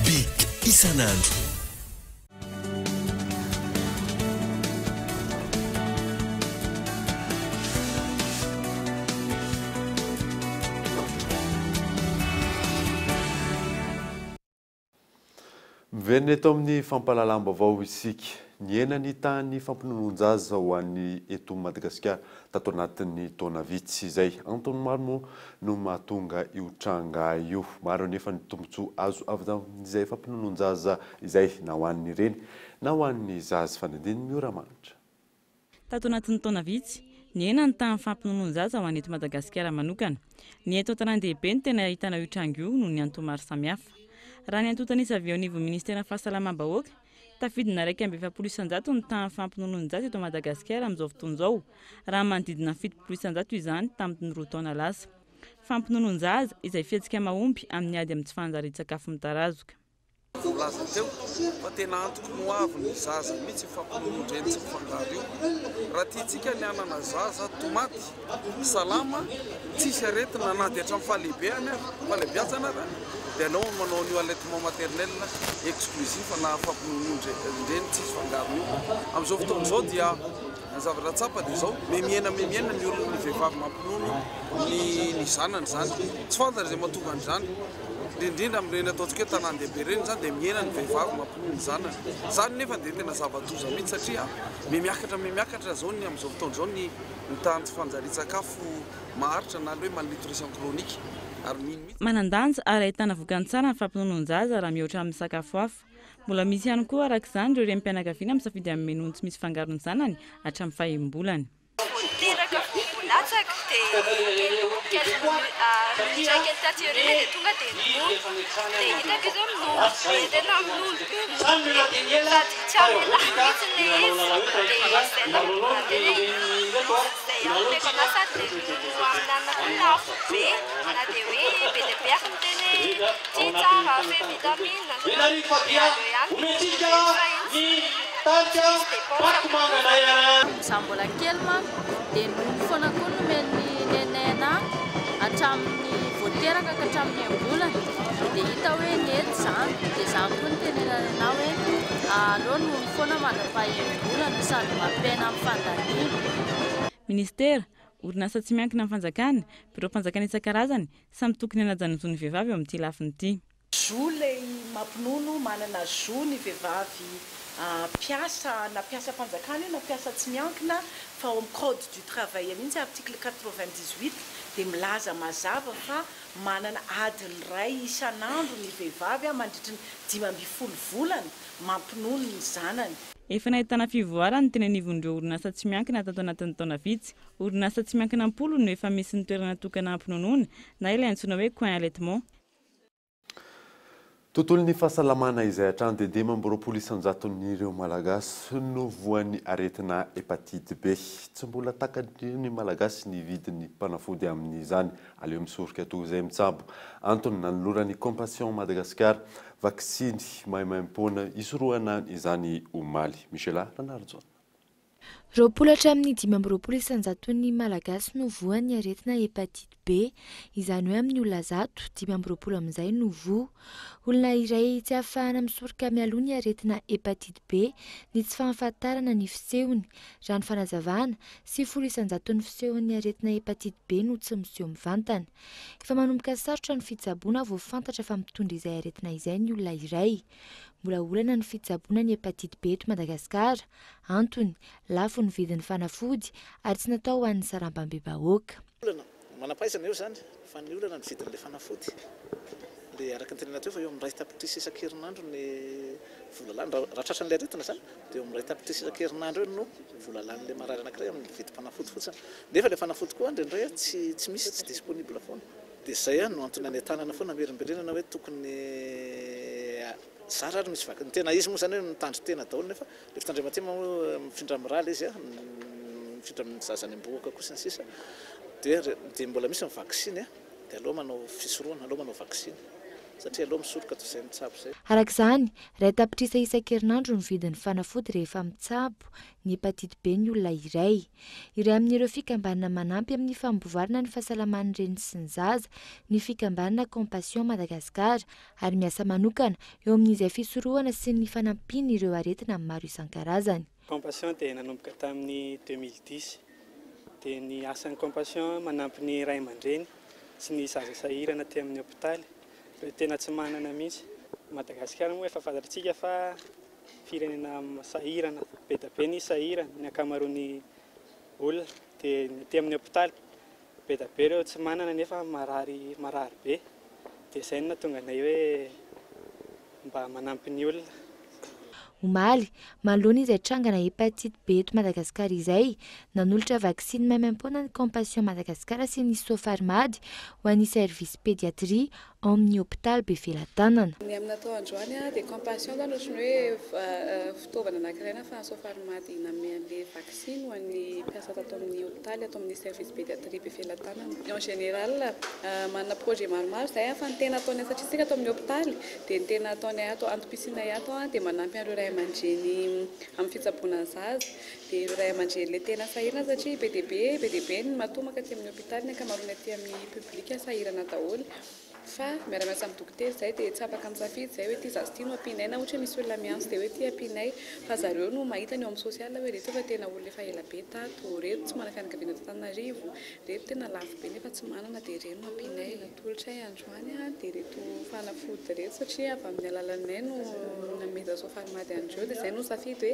Speaker 4: Bic isan'andro.
Speaker 2: Miverina eto amin'ny fampahalalam-baovao isika. Nihena ny tahan'ny fampinonoan-jaza ho an'ny eto Madagasikara tato anatin'ny taona vitsy izay. Antony maro moa no mahatonga io tranga io. Maro anefa ny tombontsoa azo avy amin'izay fampinonoan-jaza izay na ho an'ny reny na ho an'ny zaza. Fanadin'ny Miora Manitra.
Speaker 25: Tato anatin'ny taona vitsy, nihena ny tahan'ny fampinonoan-jaza ho an'ny eto Madagasikara manokana. Ny eto an-tanàn-dehibe no tena ahitana io tranga io noho ny antony maro samihafa. Raha ny antontan'isa avy eo anivon'ny minisiteran'ny Fahasalamam-bahoaka, tafidina 41% ny tahan'ny fampinonoan-jaza eto Madagasikara amin'izao fotoana izao, raha manodidina ny 70% izany tamin'ny roa taona lasa. Fampinonoan-jaza, izay fihetsika mahomby amin'ny ady amin'ny tsy fanjarian-tsakafo mitarazoka.
Speaker 26: Voalaza teo fa tena antoky ny hoavin'ny zaza mihitsy io fampinonoan-dreny tsy mifangaro io. Raha tiantsika ny hanana zaza tomaty, salama, tsisy aretina na dia hatramin'ny fahalehibeany ary, fahalehibeazana ary dia aleo manao an'io allaitement maternel exclusif na fampinonoan-dreny tsisy fangarony io. Amin'izao fotoana izao dia ny zavatra tsapa dia izao, miha-mihena miha-mihena ny olona, ny vehivavy mampinono ny ny zanany izany. Tsy fantatra izay mahatonga an'izany. Indrindra indrindra amin'ireny ataontsika hoe tanàn-dehibe ireny izany dia mihena ny vehivavy mampinono ny zanany. Izany nefa dia tena zava-doza mihitsy satria miha-miakatra miha-miakatra izao ny amin'izao fotoana izao ny ny tahan'ny tsy fanjarian-tsakafo maharitra na ilay hoe malnutrition chronique ary mino mihitsy
Speaker 25: Manan-danja ary ahitana vokany tsara ny fampinonoan-jaza raha mihoatra amin'ny sakafo hafa. Mbola misy ihany koa araka izany ireo renim-pianakaviana misafidy hanome nono tsy misy fangaro ny zanany hatramin'ny fahembolany.
Speaker 27: Vao teraka vao latsaka dia quinze minutes minitra kely taty aoriana dia tonga dia ninono dia hitako izy hoe minono be tena minono be minono be sady tsy amelany mihitsy ilay izy dia izay no tena izay ihany no omeko anazy sady ilay ronono amin'anana koa lafo be na dia hoe be dia be ary ny tena hoe ty tsara feno vitamine dia aleo ihany minono be fa iny tsy misy dépense akory.
Speaker 28: Izaho mbola kely manko dia nono foana koa no nomen'ny nenay anahy hatramin'ny vao teraka ka hatramin'ny enim-bolana dia hita hoe nety izany dia izany koa no tenenany anahy hoe aleo nono foana mandra-paha enim-bolana sady mampihena amin'ny fandaniana.
Speaker 25: Ministera, Orinasa tsy miankina amin'ny fanjakana, biraom-panjakana isan-karazany, samy tokony hanaja ny zon'ny vehivavy eo amin'ity lafiny ity.
Speaker 3: Zo ilay mampinono, manana zo ny vehivavy mpiasa na mpiasam-panjakana io na mpiasa tsy miankina fa ao amin'ny code du travail mihitsy article 98 dia milaza mazava fa manana adiny iray isan'andro ny vehivavy mandritry ny 15 volana mampinono ny zanany.
Speaker 25: Efa nahitana fivoarany teny anivon'ireo orinasa tsy miankina tato anatin'ny taona vitsy. Orinasa tsy miankina am-polony no efa misy ny toerana tokana hampinonoana na ilay antsoina hoe coin allaitement.
Speaker 2: Tontolon'ny fahasalamana izay hatrany dia 25 isan-jaton'ireo Malagasy no voan'ny aretina hepatite B. Tsy mbola takatry ny Malagasy ny vidin'ny mpanafody amin'izany. Aleo misoroka toy izay mitsabo. Antony nanoloran'ny Compassion Madagascar vaksiny maimaimpoana hisorohana izany omaly. Michela Ranarijaona.
Speaker 7: 20 hatramin'ny 25 isan-jaton'ny Malagasy no voan'ny aretina hepatite B, izany hoe amin'ny olona 100, 25 amin'izay no voa. Olona iray tsy ahafahana misoroka mialoha ny aretina hepatite B ny tsy fahafantarana ny fisehony. Raha ny fanazavana, 90 isan-jaton'ny fisehon'ny aretina hepatite B no tsy miseho mivantana. Efa manomboka sarotra ny fitsaboana vao fantatra fa mitondra izay aretina izay ny olona iray. Mbola olana ny fitsaboana ny hepatite B eto Madagasikara. Antony, lafo ny vidin'ny fanafody ary tsy natao ho an'ny sarambambe-bahoaka.
Speaker 8: Olana, manam-pahaizana eo izany, fa ny olana ny vidin'ilay fanafody. Ilay araka ny tenenina teo fa eo amin'ny 1 tapitrisa isan-kerinandro ny vola lany. Raha tratran'ilay aretina izany dia eo amin'ny 1 tapitrisa isan-kerinandro eo no vola lanin'ilay marary anankiray amin'ny vidim-panafody fotsiny. Nefa ilay fanafody koa indraindray tsy tsy misy, tsy disponible foana. Dia izay no antony anentanana foana amerimberenana hoe tokony zara ary misy vaky. Ny tena izy moa izany hoe mitandrin-tena daholo nefa ilay fitandreman-tena moa mifindra amin'ny ra ilay izy, mifindra amin'ny zaza any am-bohoka koa sy ny sisa. Dia dia mbola misy ny vaksiny dia aleo manao fisorohana, aleo manao vaksiny satria aleo misoroka toy izay mitsabo izay.
Speaker 7: Araka izany, 1 tapitrisa isan-kerinandro ny vidin'ny fanafody rehefa mitsabo ny hepatite B ny olona iray. Iray amin'ireo fikambanana manampy amin'ny famboarana ny fahasalaman'ny reny sy ny zaza ny fikambanana Compassion Madagascar ary miasa manokana eo amin'izay fisorohana sy ny fanampiana ireo aretina maro isan-karazany.
Speaker 9: Compassion dia nanomboka tamin'ny 2010. Dia ny asan'ny Compassion manampy ny ray aman-dreny sy ny zaza sahirana aty amin'ny hopitaly, ireo tena tsy manana mihitsy. Madagasikara moa efa fantatsika fa firenena sahirana, be dia be ny sahirana, ny ankamaroan'ny olona. Dia ny aty amin'ny hopitaly, be dia be ireo tsy manana nefa marary marary be. Dia izay no nahatonga anay hoe mba manampy ny olona.
Speaker 7: Omaly, manoloana izay trangana hepatite B eto Madagasikara izay, nanolotra vaksiny maimaimpoana ny Compassion Madagascar sy ny Sofarmady ho an'ny service pédiatrie ao amin'ny hopitaly Befelatanana.
Speaker 10: Ny amin'ny natao androany dia Compassion izany ohatran'ny hoe fitaovana anankiray nahafahan'ny Sofarmady nanome an'ilay vaksiny ho an'ny mpiasa tato amin'ny hopitaly ato amin'ny service pédiatrie Befelatanana. En général, manana projet maromaro izahay fa ny tena ataonay satria isika ato amin'ny hopitaly dia ny tena ataonay ato, antom-pisianay ato dia manampy an'ireo ray aman-dreny amin'ny fitsaboana ny zaza. Dia ireo ray aman-dreny ilay tena sahirana satria be dia be, be dia be ny matoa mankaty amin'ny hopitaly ny ankamaroany aty amin'ny public sahirana daholo. Fa miara-miasa amin'ny dokotera izahay dia tsy afaka misafidy izahay hoe ity zaza ity no ampianay na ohatra hoe misy olona miantso dia hoe ity ampianay fa zareo no mahita ny eo amin'ny social hoe ireto efa tena olona efa ela be tato, ireto tsy manana fianakaviana eto Antananarivo, ireto tena lafo be nefa tsy manana dia ireny no ampianay. Natolotray androany dia ireto fanafody ireto satria avy amin'ny alalanay no nanomezan'ny Sofarmady an'ireo dia izay no safidy hoe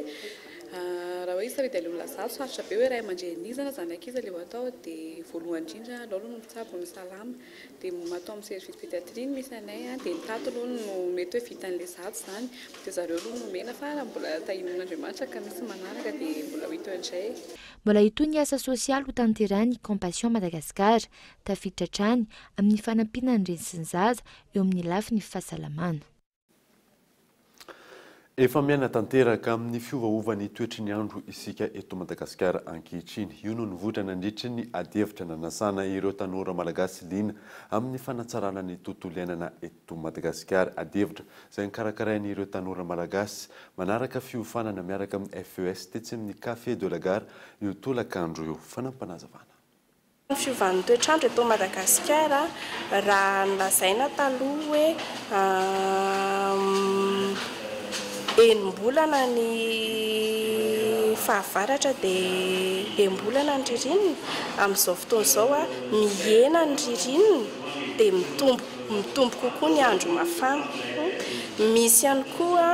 Speaker 10: raha hoe hisafidy an'ilay olona zato sarotra be hoe ray aman-dreny iza na zanak'iza ilay ho atao dia voalohany indrindra aleo aloha no mitsabo ny salama. Dia atao amin'ny service pédiatrie no misy anay dia ny tato aloha no mety hoe vitan'ilay 100 izany dia zareo aloha no omena fa raha mbola tahian'Andriamanitra ka misy manaraka dia mbola ho hita eo indray.
Speaker 7: Mbola hitohy ny asa sosialy hotanterahin'ny Compassion Madagascar, tafiditra hatrany amin'ny fanampiana ny reny sy ny zaza eo amin'ny lafiny fahasalamana.
Speaker 2: Efa miaina tanteraka amin'ny fiovaovan'ny toetry ny andro isika eto Madagasikara ankehitriny. Io no nivoitra nandritry ny adihevitra nanasana ireo tanora malagasy liana amin'ny fanatsarana ny tontolo iainana eto Madagasikara. Adihevitra izay nokarakarain'ireo tanora malagasy manaraka fiofanana miaraka amin'ny FES tetsy amin'ny Café de la Gare io tolakandro io. Fanampinazavana.
Speaker 11: Ny fiovan'ny toetr'andro eto Madagasikara, raha nolazaina taloha hoe enim-bolana ny fahavaratra dia enim-bolana ny ririnina, amin'izao fotoana izao mihena ny ririnina dia mitombo mitombo kokoa ny andro mafana. Misy ihany koa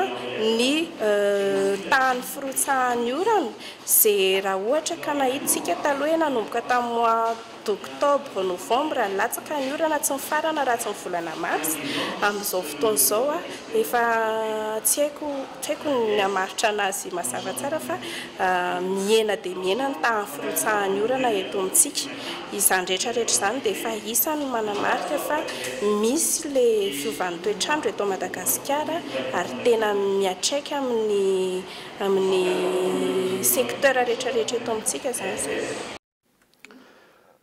Speaker 11: ny tahan'ny firotsahan'ny orana izay raha ohatra ka nahita isika taloha hoe nanomboka tamin'ny mois d'octobre, novembre, nilatsaka ny orana tsy mifarana raha tsy ny volana mars. Amin'izao fotoana izao efa tsy haiko tsy haiko ny hamaritra anazy mazava tsara fa mihena dia mihena ny tahan'ny firotsahan'ny orana eto amintsika. Izany rehetra rehetra izany dia efa isan'ny manamarika fa misy ilay fiovan'ny toetr'andro eto Madagasikara ary tena miantraika amin'ny amin'ny secteur rehetra rehetra eto amintsika izany izay.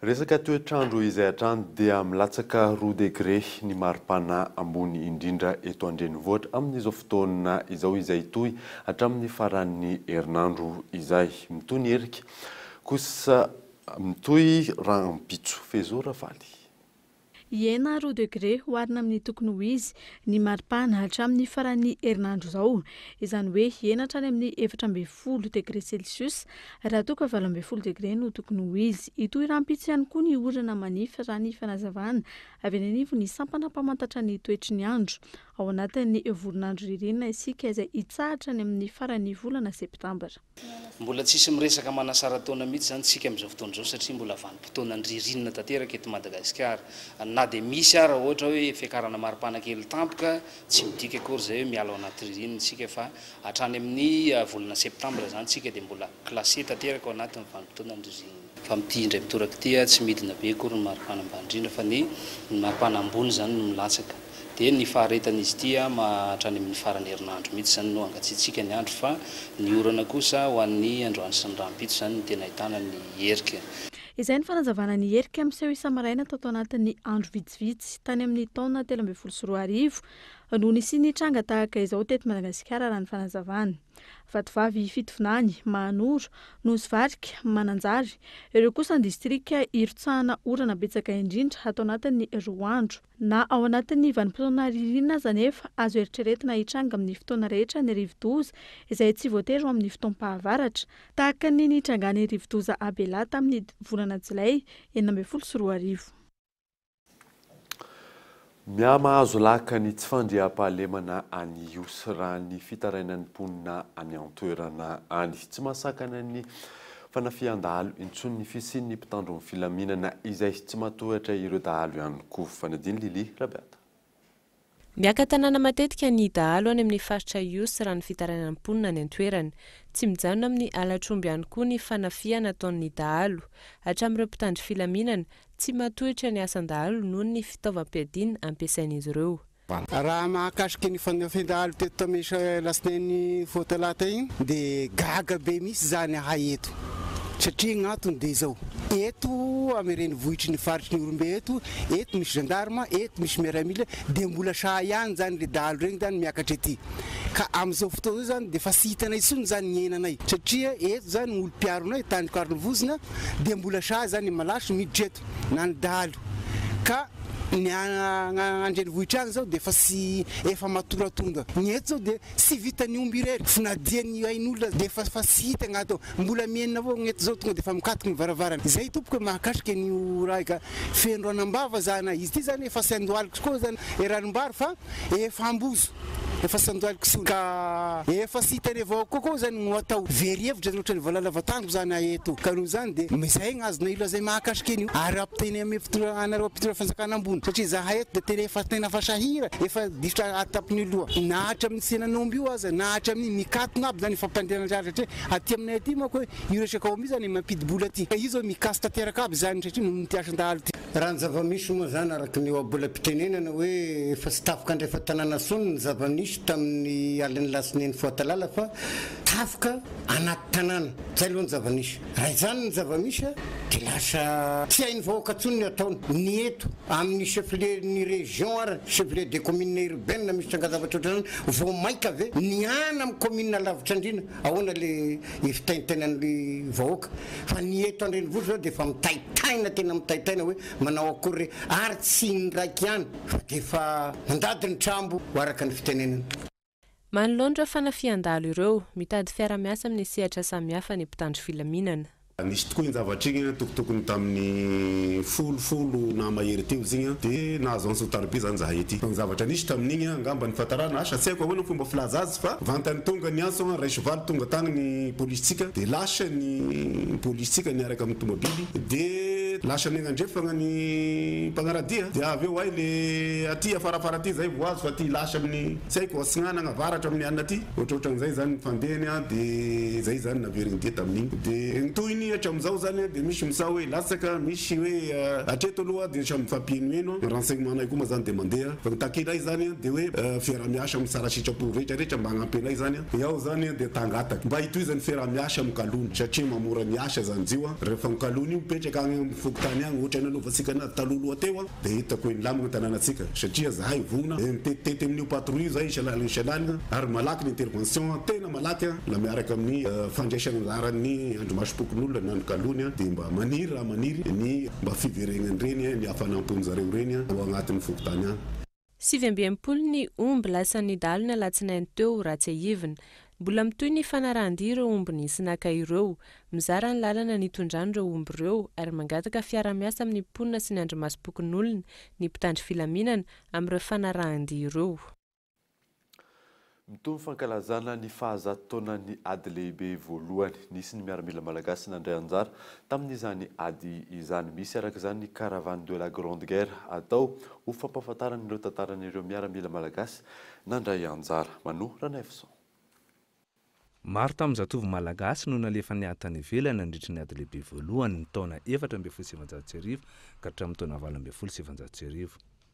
Speaker 2: Resaka toetr'andro izay hatrany dia milatsaka roa degre ny maripana ambony indrindra eto an-drenivohitra amin'izao fotoana izao izay hitohy hatramin'ny faran'ny herinandro izay. Mitohy ny erika kosa mitohy rahampitso. Fezo Ravaly.
Speaker 1: Hihena roa degre oharina amin'ny tokony ho izy ny maripana hatramin'ny faran'ny herinandro izao. Izany hoe hihena hatrany amin'ny 14 degre celsius raha toa ka 18 degre no tokony ho izy. Hitohy rahampitso ihany koa ny orana manify raha ny fanazavana avy eny anivon'ny sampana mpamantatra ny toetry ny andro. Ao anatin'ny voron'andro ririnina isika izay hitsahatra any amin'ny faran'ny volana septambra.
Speaker 12: Mbola tsisy miresaka manasara-taona mihitsy izany isika amin'izao fotoana izao satria mbola vanim-potoanan'ny ririnina tanteraka eto Madagasikara. Na dia misy ara ohatra hoe fiakarana maripana kely tampoka, tsy midika akory izay hoe miala ao anaty ririnina isika fa hatrany amin'ny volana septambra izany isika dia mbola classé tanteraka ao anatin'ny vanim-potoanan'ny ririnina. Fa amin'ity indray mitoraka ity tsy midina be akory ny maripana ambany indrindra fa ny maripana ambony izany no milatsaka. Dia ny faharetan'izy ity hatrany amin'ny faran'ny herinandro mihitsy izany no hangatsiatsiaka ny andro fa ny orana kosa ho an'ny androany sy ny rahampitso izany no tena ahitana ny herika.
Speaker 1: Izay ny fanazavana ny herika miseho isa-maraina tato anatin'ny andro vitsivitsy tany amin'ny taona 2013 no nisian'ny tranga tahaka izao teto Madagasikara raha ny fanazavana. Vatovavy Fitovinany, Mahanoro, Nosy Varika, Mananjary, ireo kosa ny distrika irotsahana orana betsaka indrindra ato anatin'ny roa andro. Na ao anatin'ny vanim-potoana ririnina aza anefa, azo eritreretina hitranga amin'ny fotoana rehetra ny rivodoza, izay tsy voatery ho amin'ny fotoam-pahavaratra, tahaka ny nitrangan'ny rivodoza Abela tamin'ny volana Jolay 2016.
Speaker 2: Mihamahazo laka ny tsy fandriampahalemana any Ihosy raha ny fitarainan'ny mponina any an-toerana any. Tsy mahasakana ny fanafihan-dahalo intsony ny fisian'ny mpitandro ny filaminana izay tsy mahatohitra ireo dahalo ihany koa. Fanadino Lily Rabeata.
Speaker 13: Miaka-tanàna matetika ny dahalo any amin'ny faritra Ihosy raha ny fitarainan'ny mponina any an-toerana. Tsy mijanona amin'ny halatr'omby ihany koa ny fanafihana ataon'ny dahalo. Hatramin'ireo mpitandro filaminana, tsy mahatohitra ny asan-dahalo noho ny fitaovam-piadiana ampiasain'izy ireo.
Speaker 14: Raha mahakasika ny fanafihan-dahalo teto tamin'ny alatsinainy vao talata iny dia gaga be mihitsy izany ahay eto satria ny antony dia izao, eto amin'ny renivohitry ny faritry ny Ihorombe eto, eto misy gendarme, eto misy miaramila dia mbola sahy ihany izany ireo dahalo ireny izany miakatra ety. Ka amin'izao fotoana izao izany dia efa tsy hitanay intsony izany ny iainanay satria eto izany ny olom-piaro anay, tandroka arovozona dia mbola sahy izany ny malaso miditra eto na ny dahalo ka ny andrenivohitra any zao dia efa tsy efa matoratonga ny eto zao dia tsy vitan'ny omby irery fa na dia ny ain'olona dia efa fa tsy hita gnato mbola mienina avao gny eto zao tonga dia efa mikatoko ny varavarana izay tompoko e mahakasika an'io raha ka feno ranam-bava zany izy ity zany efa tsy andohaliko koa zany e ranombary fa efa ambozo Efa tsy andohaliko intsony ka efa tsy hitanay vahoaka koa zany no atao. Very hevitra zany ohatran'ny valala vatango zany aho eto. Ka noho izany dia izay no azonay lazaina mahakasika an'io ary ampitainay amin'ny mpitondra anareo mpitondra fanjakana ambony satria izahay eto dia tena efa tena efa sahira efa difotra atapon'ny loha na hatramin'ny tsenan'omby io aza na hatramin'ny mikatona aby zany fampandehanan-draharaha satria aty aminay aty manko hoe io resaka omby io zany mampidi-bola aty ka io zao mikasa tanteraka aby zany satria noho ny ity asan-dahalo ity.
Speaker 15: Raha ny zava-misy moa izany araka ny ohabolam-pitenenana hoe efa tsy tafika andrefan-tanàna intsony ny zava-nisy tamin'ny alin'ny latsinainy Foatalala fa tafika anaty tanàna. Izay aloha ny zava-nisy. Raha izany ny zava-misy dia lasa tsy hain'ny vahoaka intsony ny ataony. Ny eto amin'ny chef-lieu ny région ary chef-lieu de commune urbaine misy tranga zavatra ohatran'izany vao maika ve ny any amin'ny commune lavitra andriana ahoana le fitaintainan'ny vahoaka fa ny eto an-drenivohitra zao dia efa mitaitaina tena mitaitaina hoe manao akory re ary tsy ny raiky ihany fa dia efa mandady ny trambo araka ny fitenenana.
Speaker 13: Manoloana ireo fanafihan-dahalo ireo, mitady fiara-miasa amin'ny sehatra samihafa ny mpitandro filaminana.
Speaker 6: Nisy tokoa iny zavatra iny tokotokony tamin'ny folo, folo na mahery teo izy iny dia nahazo antso tariby zany zahay ety. Fa ny zavatra nisy tamin'igny angamba ny fahatarana asa tsy haiko ahoana ny fomba filaza azy fa vantany tonga ny antso ray sy valo tonga tagny ny polisitsika dia lasa ny polisitsika niaraka amin'ny tomabily dia lasa niagnandrefagna ny mpagnaradia dia avy eo hay le aty afarafara aty zay vao azo fa aty lasa amin'ny Tsy haiko, atsinanana, avaratra amin'ny alina aty, ohatrohatran'izay izany ny fandehany an, dia izay izany naveriny dia tamin'iny. Dia ny tohiny hatramin'izao izany an, dia misy misaha hoe latsaka, misy hoe hatreto aloha dia samy mifampihenoheno, ny renseignement nay koa moa izany dia mandeha, fa ny takinay izany an, dia hoe fiaraha-miasa amin'ny tsara sitrapo rehetra rehetra mba hagnampy anay izany an, iaho izany an dia tangataka mba hitohizan'ny fiaraha-miasa amin'ny kalony, satria mahamora ny asa izany jio an, rehefa ny kalony io mipetraka agny amin'ny fokontany agny ohatran'ny nanaovantsika anazy talohaloha teo an, Dia hitako hoe nilamina ny tanànantsika satria zahay vonona dia mitetikety amin'io patrouille io zahay isan'alina isan'alina ary malaky ny intervention tena malaky la miaraka amin'ny fandraisana anjaran'ny andrimasom-pokonolona na ny kalony dia mba maniry raha maniry ny mba fiveregnan'ireny ny hafanam-pon'zareo ireny ao agnatin'ny fokontany agny.
Speaker 13: 69 ny omby lasan'ny dahalo ny alatsinainy teo, raha tsiahivina. Mbola mitohy ny fanarahan-dia ireo omby nisy naka ireo. Mizara ny lalana nitondrany ireo omby ireo ary mangataka fiara-miasa amin'ny mponina sy ny andrimasom-pokonolona ny mpitandro filaminana amin'ireo fanarahan-dia ireo.
Speaker 2: Mitohy ny fankalazana ny fahazato taonan'ny ady lehibe voalohany. Nisy ny miaramila malagasy nandray anjara tamin'izany ady izany. Misy araka izany ny Caravane de la Grande Guerre atao ho fampahafantarana ireo tantaran'ireo miaramila malagasy nandray anjara. Manoa Ranaivoson.
Speaker 16: Maro tamin'ny zatovo malagasy no nalefa niady tany ivelany nandritry ny ady lehibe voalohany ny taona 1914 ka hatramin'ny taona 1918.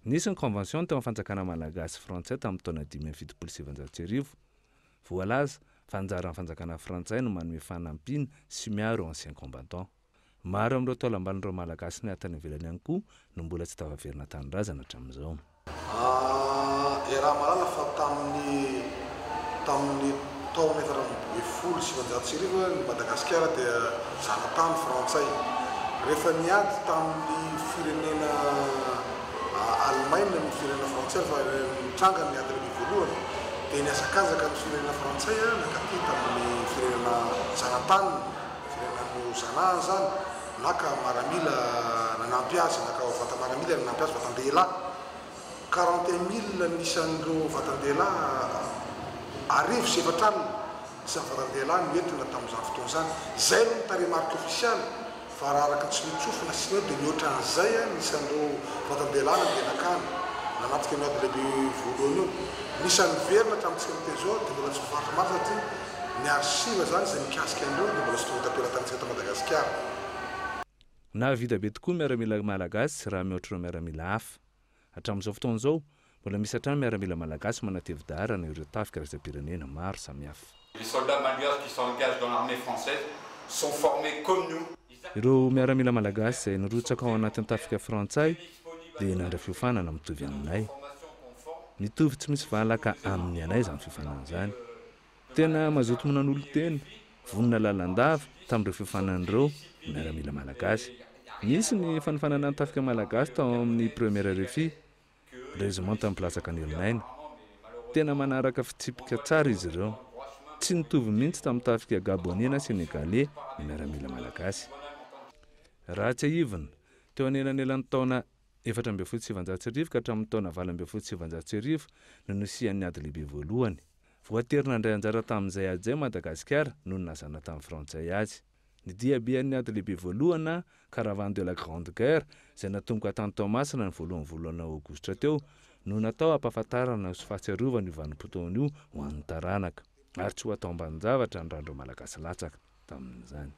Speaker 16: Nisy ny convention teo amin'ny fanjakana malagasy sy frantsay tamin'ny taona 1975. Voalaza fa anjaran'ny fanjakana frantsay no manome fanampiana sy miaro ireo anciens combattants. Maro amin'ireo taolambalon'ireo Malagasy niady tany ivelany ihany koa no mbola tsy tafaverina an-tanindrazana hatramin'izao.
Speaker 17: Iaraha-mahalala fa tamin'ny tamin'ny taona 1914 ny Madagasikara dia zanatany frantsay. Rehefa niady tamin'ny firenena Alemaina ny firenena frantsay rehefa nitranga ny ady lehibe voalohany dia nihazakazaka ny firenena frantsay nankaty tamin'ny firenena zanataniny. Firenena nozanahany izany, naka maramila nanampy azy, naka vata-maramila nanampy azy, vatan-dehilahy. 41 mille ny isan'ireo vatan-dehilahy, 1400 ny isan'ny vatan-dehilahy noentina tamin'izany fotoana izany. Izay aloha ny tarehimarika ofisialy, fa raha araka ny tsinotsofina sy ny dia mihoatra an'izay ny isan'ireo vatan-dehilahy nandeha nakany, nanatrika an'io ady lehibe voalohany io. Ny isan'ny niverina hatramintsika miteny izao dia mbola tsy voafaritra marina satria Ny archive zany izay mikasika an'ireo dia mbola tsy tonga tam-pelatanantsika eto Madagasikara.
Speaker 16: Nahavita be tokoa ny miaramila malagasy raha mihoatra ireo miaramila hafa. Hatramin'izao fotoana izao, mbola misy hatrany miaramila malagasy manatevi-daharana ireo tafika iraisam-pirenena maro samihafa.
Speaker 5: Les soldats malgaches qui s'engagent dans l'armée française sont formés comme nous.
Speaker 16: Ireo miaramila malagasy izay nirotsaka ao anatin'ny tafika frantsay dia nandray fiofanana mitovy aminay. Mitovy tsy misy valaka amin'ny anay izany fiofanana izany. Tena mazoto mananolo-tena, vonona lalandava tamin'ireo fiofanana ireo ny miaramila malagasy. Nisy ny fanofanana ny tafika malagasy tao amin'ny Première RFI, Régiment mpilatsaka an'Elinaina. Tena manaraka fitsipika tsara izy ireo. Tsy nitovy mihitsy tamin'ny tafika Gabonais na Sénégalais ny miaramila malagasy. Raha tsiahivina, teo anelanelan'ny taona 1914 ka hatramin'ny taona 1918 no nisian'ny ady lehibe voalohany. Voatery nandray anjara tamin'izay ady izay Madagasikara noho ny naha-zanatany frantsay azy. Ny diabean'ny ady lehibe voalohany na Caravane de la Grande Guerre izay natomboka tany Toamasina ny voalohan'ny volana aogositra teo no natao hampahafantarana sy fahatsiarovana io vanim-potoana io ho an'ny taranaka ary tsy ho atao ambanin-javatra ny ràn'ireo Malagasy latsaka tamin'izany.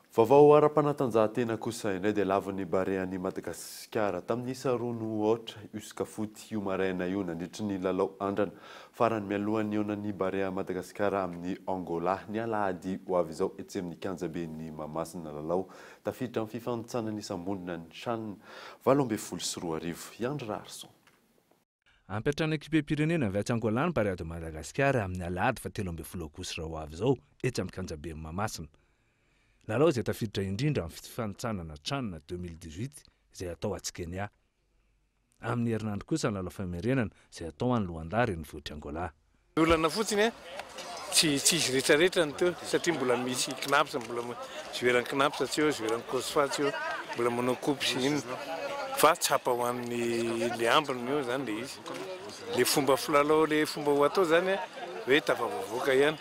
Speaker 2: Vaovao ara-panatanjahantena kosa indray dia lavon'ny Barean'i Madagasikara tamin'ny isa roa no ho aotra Uscafoot io maraina io nandritry ny lalao andrana farany mialohan'ny hihaonan'ny Barea Madagasikara amin'i Angola ny alahady ho avy izao etsy amin'ny kianjaben'i Mahamasina. Lalao tafiditra amin'ny fifanintsanana isam-bondrona ny Chan 2018. I Andry Raharison.
Speaker 16: Hampiantrano ekipem-pirenena avy atsy Angola ny Barea de Madagascar amin'ny alahady faha 13 aogositra ho avy izao etsy amin'ny kianjaben'i Mahamasina. Lalao izay tafiditra indrindra amin'ny fifanintsanana Chan 2018 izay hatao atsy Kenya. Amin'ny herinandro kosa ny lalao famerenana, izay hatao any Luanda, renivohitr'i Angola.
Speaker 4: Ny olana fotsiny a, tsy tsy izy rehetrarehetra no teo satria mbola misy Cnaps, mbola joueur-n'ny Cnaps tsy eo, joueur-n'ny Cosfa tsy eo, mbola manao coupe sy inona fa tsapa ho an'ny le ambiny eo zany le izy. Le fomba filalao, le fomba ho atao zany a, hoe tafavoavoaka ihany.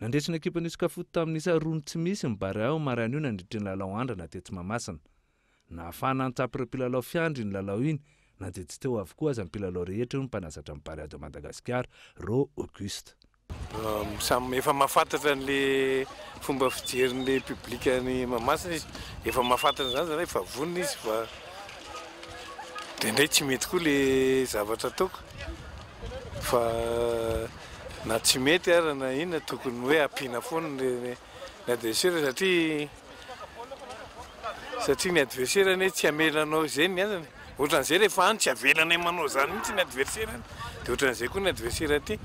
Speaker 16: Nandresy ny ekipan'ny Uscafoot tamin'ny isa roa no tsy misy ny Barea io maraina io nandritry ny lalao andrana tetsy Mahamasina. Nahafahana nitsapa ireo mpilalao fiandry iny lalao iny na dia tsy teo avokoa aza ny mpilalao rehetra hoy ny mpanazatra ny Barea de Madagascar, Ro Auguste.
Speaker 4: Samy efa mahafantatra an'le fomba fijerin'le public any Mahamasina izy, efa mahafantatra an'izany zany efa vonona izy fa indraindray tsy mety koa le zavatra ataoko fa na tsy mety ara na inona tokony hoe ampiana foana ny adversaire satria Satria ny adversaire anie tsy hamela anao izay ny azany. Ohatran'izay rehefa any tsy avelanay manao izany mihitsy ny adversaire any. Dia ohatran'izay koa ny adversaire aty.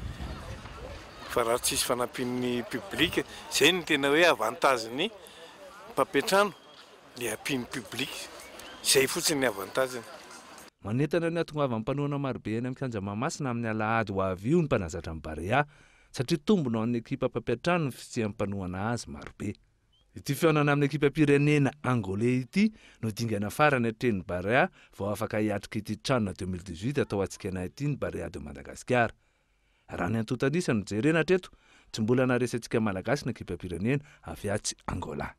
Speaker 4: Fa raha tsisy fanampian'ny public, izay no tena hoe avantage-n'ny mpampiantrano, le ampian'ny public. Izay fotsiny ny avantage-ny.
Speaker 16: Manentana ny hatongavan'ny mpanohana marobe eny amin'ny kianja Mahamasina amin'ny alahady ho avy io ny mpanazatra ny Barea, satria tombony ho an'ny ekipa mpampiantrano ny fisian'ny mpanohana azy marobe. Ity fihaonana amin'ny ekipam-pirenena Angolais ity no dingana farany atrehin'ny Barea vao afaka hiatrika ity Chan 2018 atao hatsikana ity ny Barea de Madagasikara. Raha ny antontan'isa no jerena hatreto, tsy mbola naharesy antsika Malagasy ny ekipam-pirenena avy atsy Angola.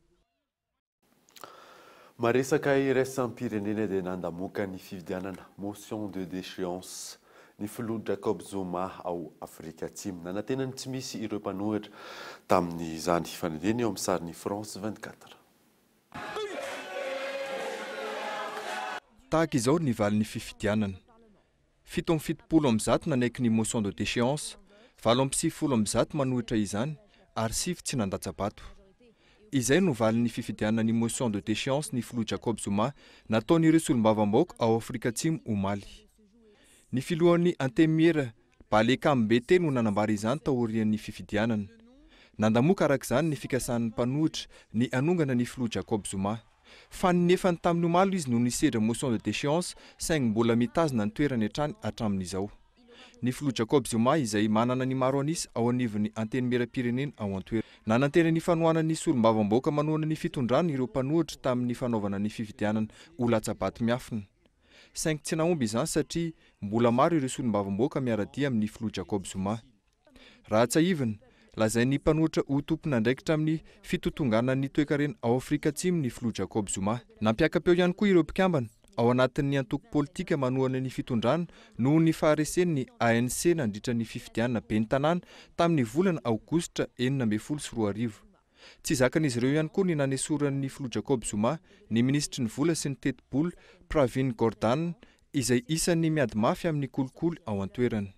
Speaker 2: Maresaka iraisam-pirenena dia nandamoka ny fifidianana motion de déchéance ny filoha Jacob Zuma ao Afrika Atsimo. Nanantena ny tsy misy ireo mpanohitra tamin'izany. Fanindriana eo amin'ny sarin'ny France 24.
Speaker 18: Tahaka izao ny valin'ny fifidianana. 177 nanaiky ny motion de déchéance, 198 manohitra izany ary sivy tsy nandatsa-bato. Izay no valin'ny fifidianana ny motion de déchéance ny filoha Jacob Zuma nataon'ireo solombavambahoaka ao Afrika Atsimo omaly. Ny filohan'ny Antenimiera Baleka Mbete no nanambara izany taorian'ny fifidianana. Nandamoka araka izany ny fikasan'ny mpanohitra ny hanongana ny filoha Jacob Zuma. Fa ny nefany tamin'ny omaly izy no nisedra motion de déchéance saingy mbola mitazona ny toerany hatrany hatramin'izao. Ny filoha Jacob Zuma izay manana ny maro an'isa ao anivon'ny Antenimierampirenena ao an-toerana. Nanantena ny fanohanan'ny solombavambahoaka manohana ny fitondrana ireo mpanohitra tamin'ny fanaovana ny fifidianana ho latsa-bato miafina. Saingy tsy nahomby izany satria mbola maro ireo solombavambahoaka miara-dia amin'ny filoha Jacob Zuma. Raha tsiahivina, lazain'ny mpanohitra ho tompon'andraikitra amin'ny fitotonganan'ny toekarena ao Afrika Atsimo ny filoha Jacob Zuma. Nampiaka-peo ihany koa ireo mpikambana ao anatin'ny antoko politika manohana ny fitondrana noho ny faharesen'ny ANC nandritra ny fifidianana ben'ny tanàna tamin'ny volana aogositra 2016. Tsy zakan'izy ireo ihany koa ny nanesoran'ny filoha Jacob Zuma ny minisitry ny vola sy ny tetibola Pravin Gordhan izay isan'ny miady mafy amin'ny kolikoly ao an-toerana.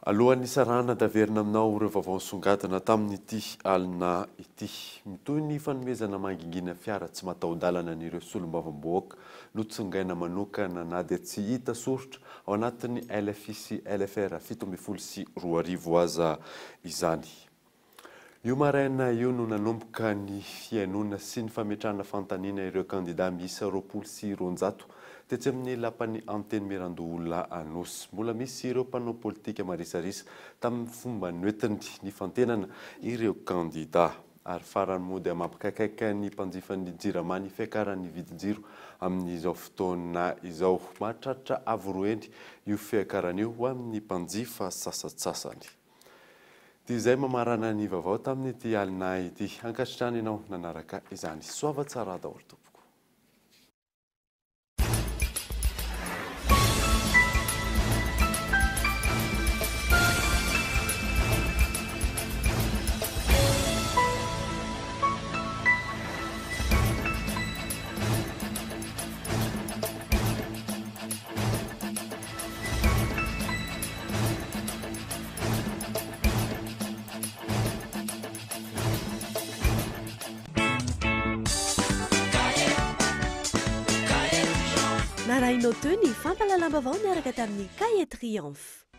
Speaker 2: Alohan'ny hisarahana dia averina aminao ireo vaovao nisongadina tamin'ity alina ity. Mitohy ny fanomezana mangingina fiara tsy mataho-dalana an'ireo solombavambahoaka notsongaina manokana na dia tsy hita soritra ao anatin'ny LFI sy LFR 2017 aza izany. Io maraina io no nanomboka ny fihainoana sy ny fametrahana fanontaniana ireo kandida miisa 220 tetsy amin'ny lapan'ny Antenimierandoholona Anosy. Mbola misy ireo mpanao politika marisarisa tamin'ny fomba noentiny nifantenana ireo kandida. Ary farany moa dia mampikaikaika ny mpanjifan'ny Jirama ny fiakaran'ny vidin-jiro amin'izao fotoana izao. Mahatratra avo roa heny io fiakarana io ho an'ny mpanjifa sasantsasany. Dia izay mamarana ny vaovao tamin'ity alina ity. Ankasitrahana ianao nanaraka izany. Soava tsara daholo tompoko.
Speaker 19: Narahinao teo ny fampahalalam-baovao niaraka tamin'ny Cahier Triomphe.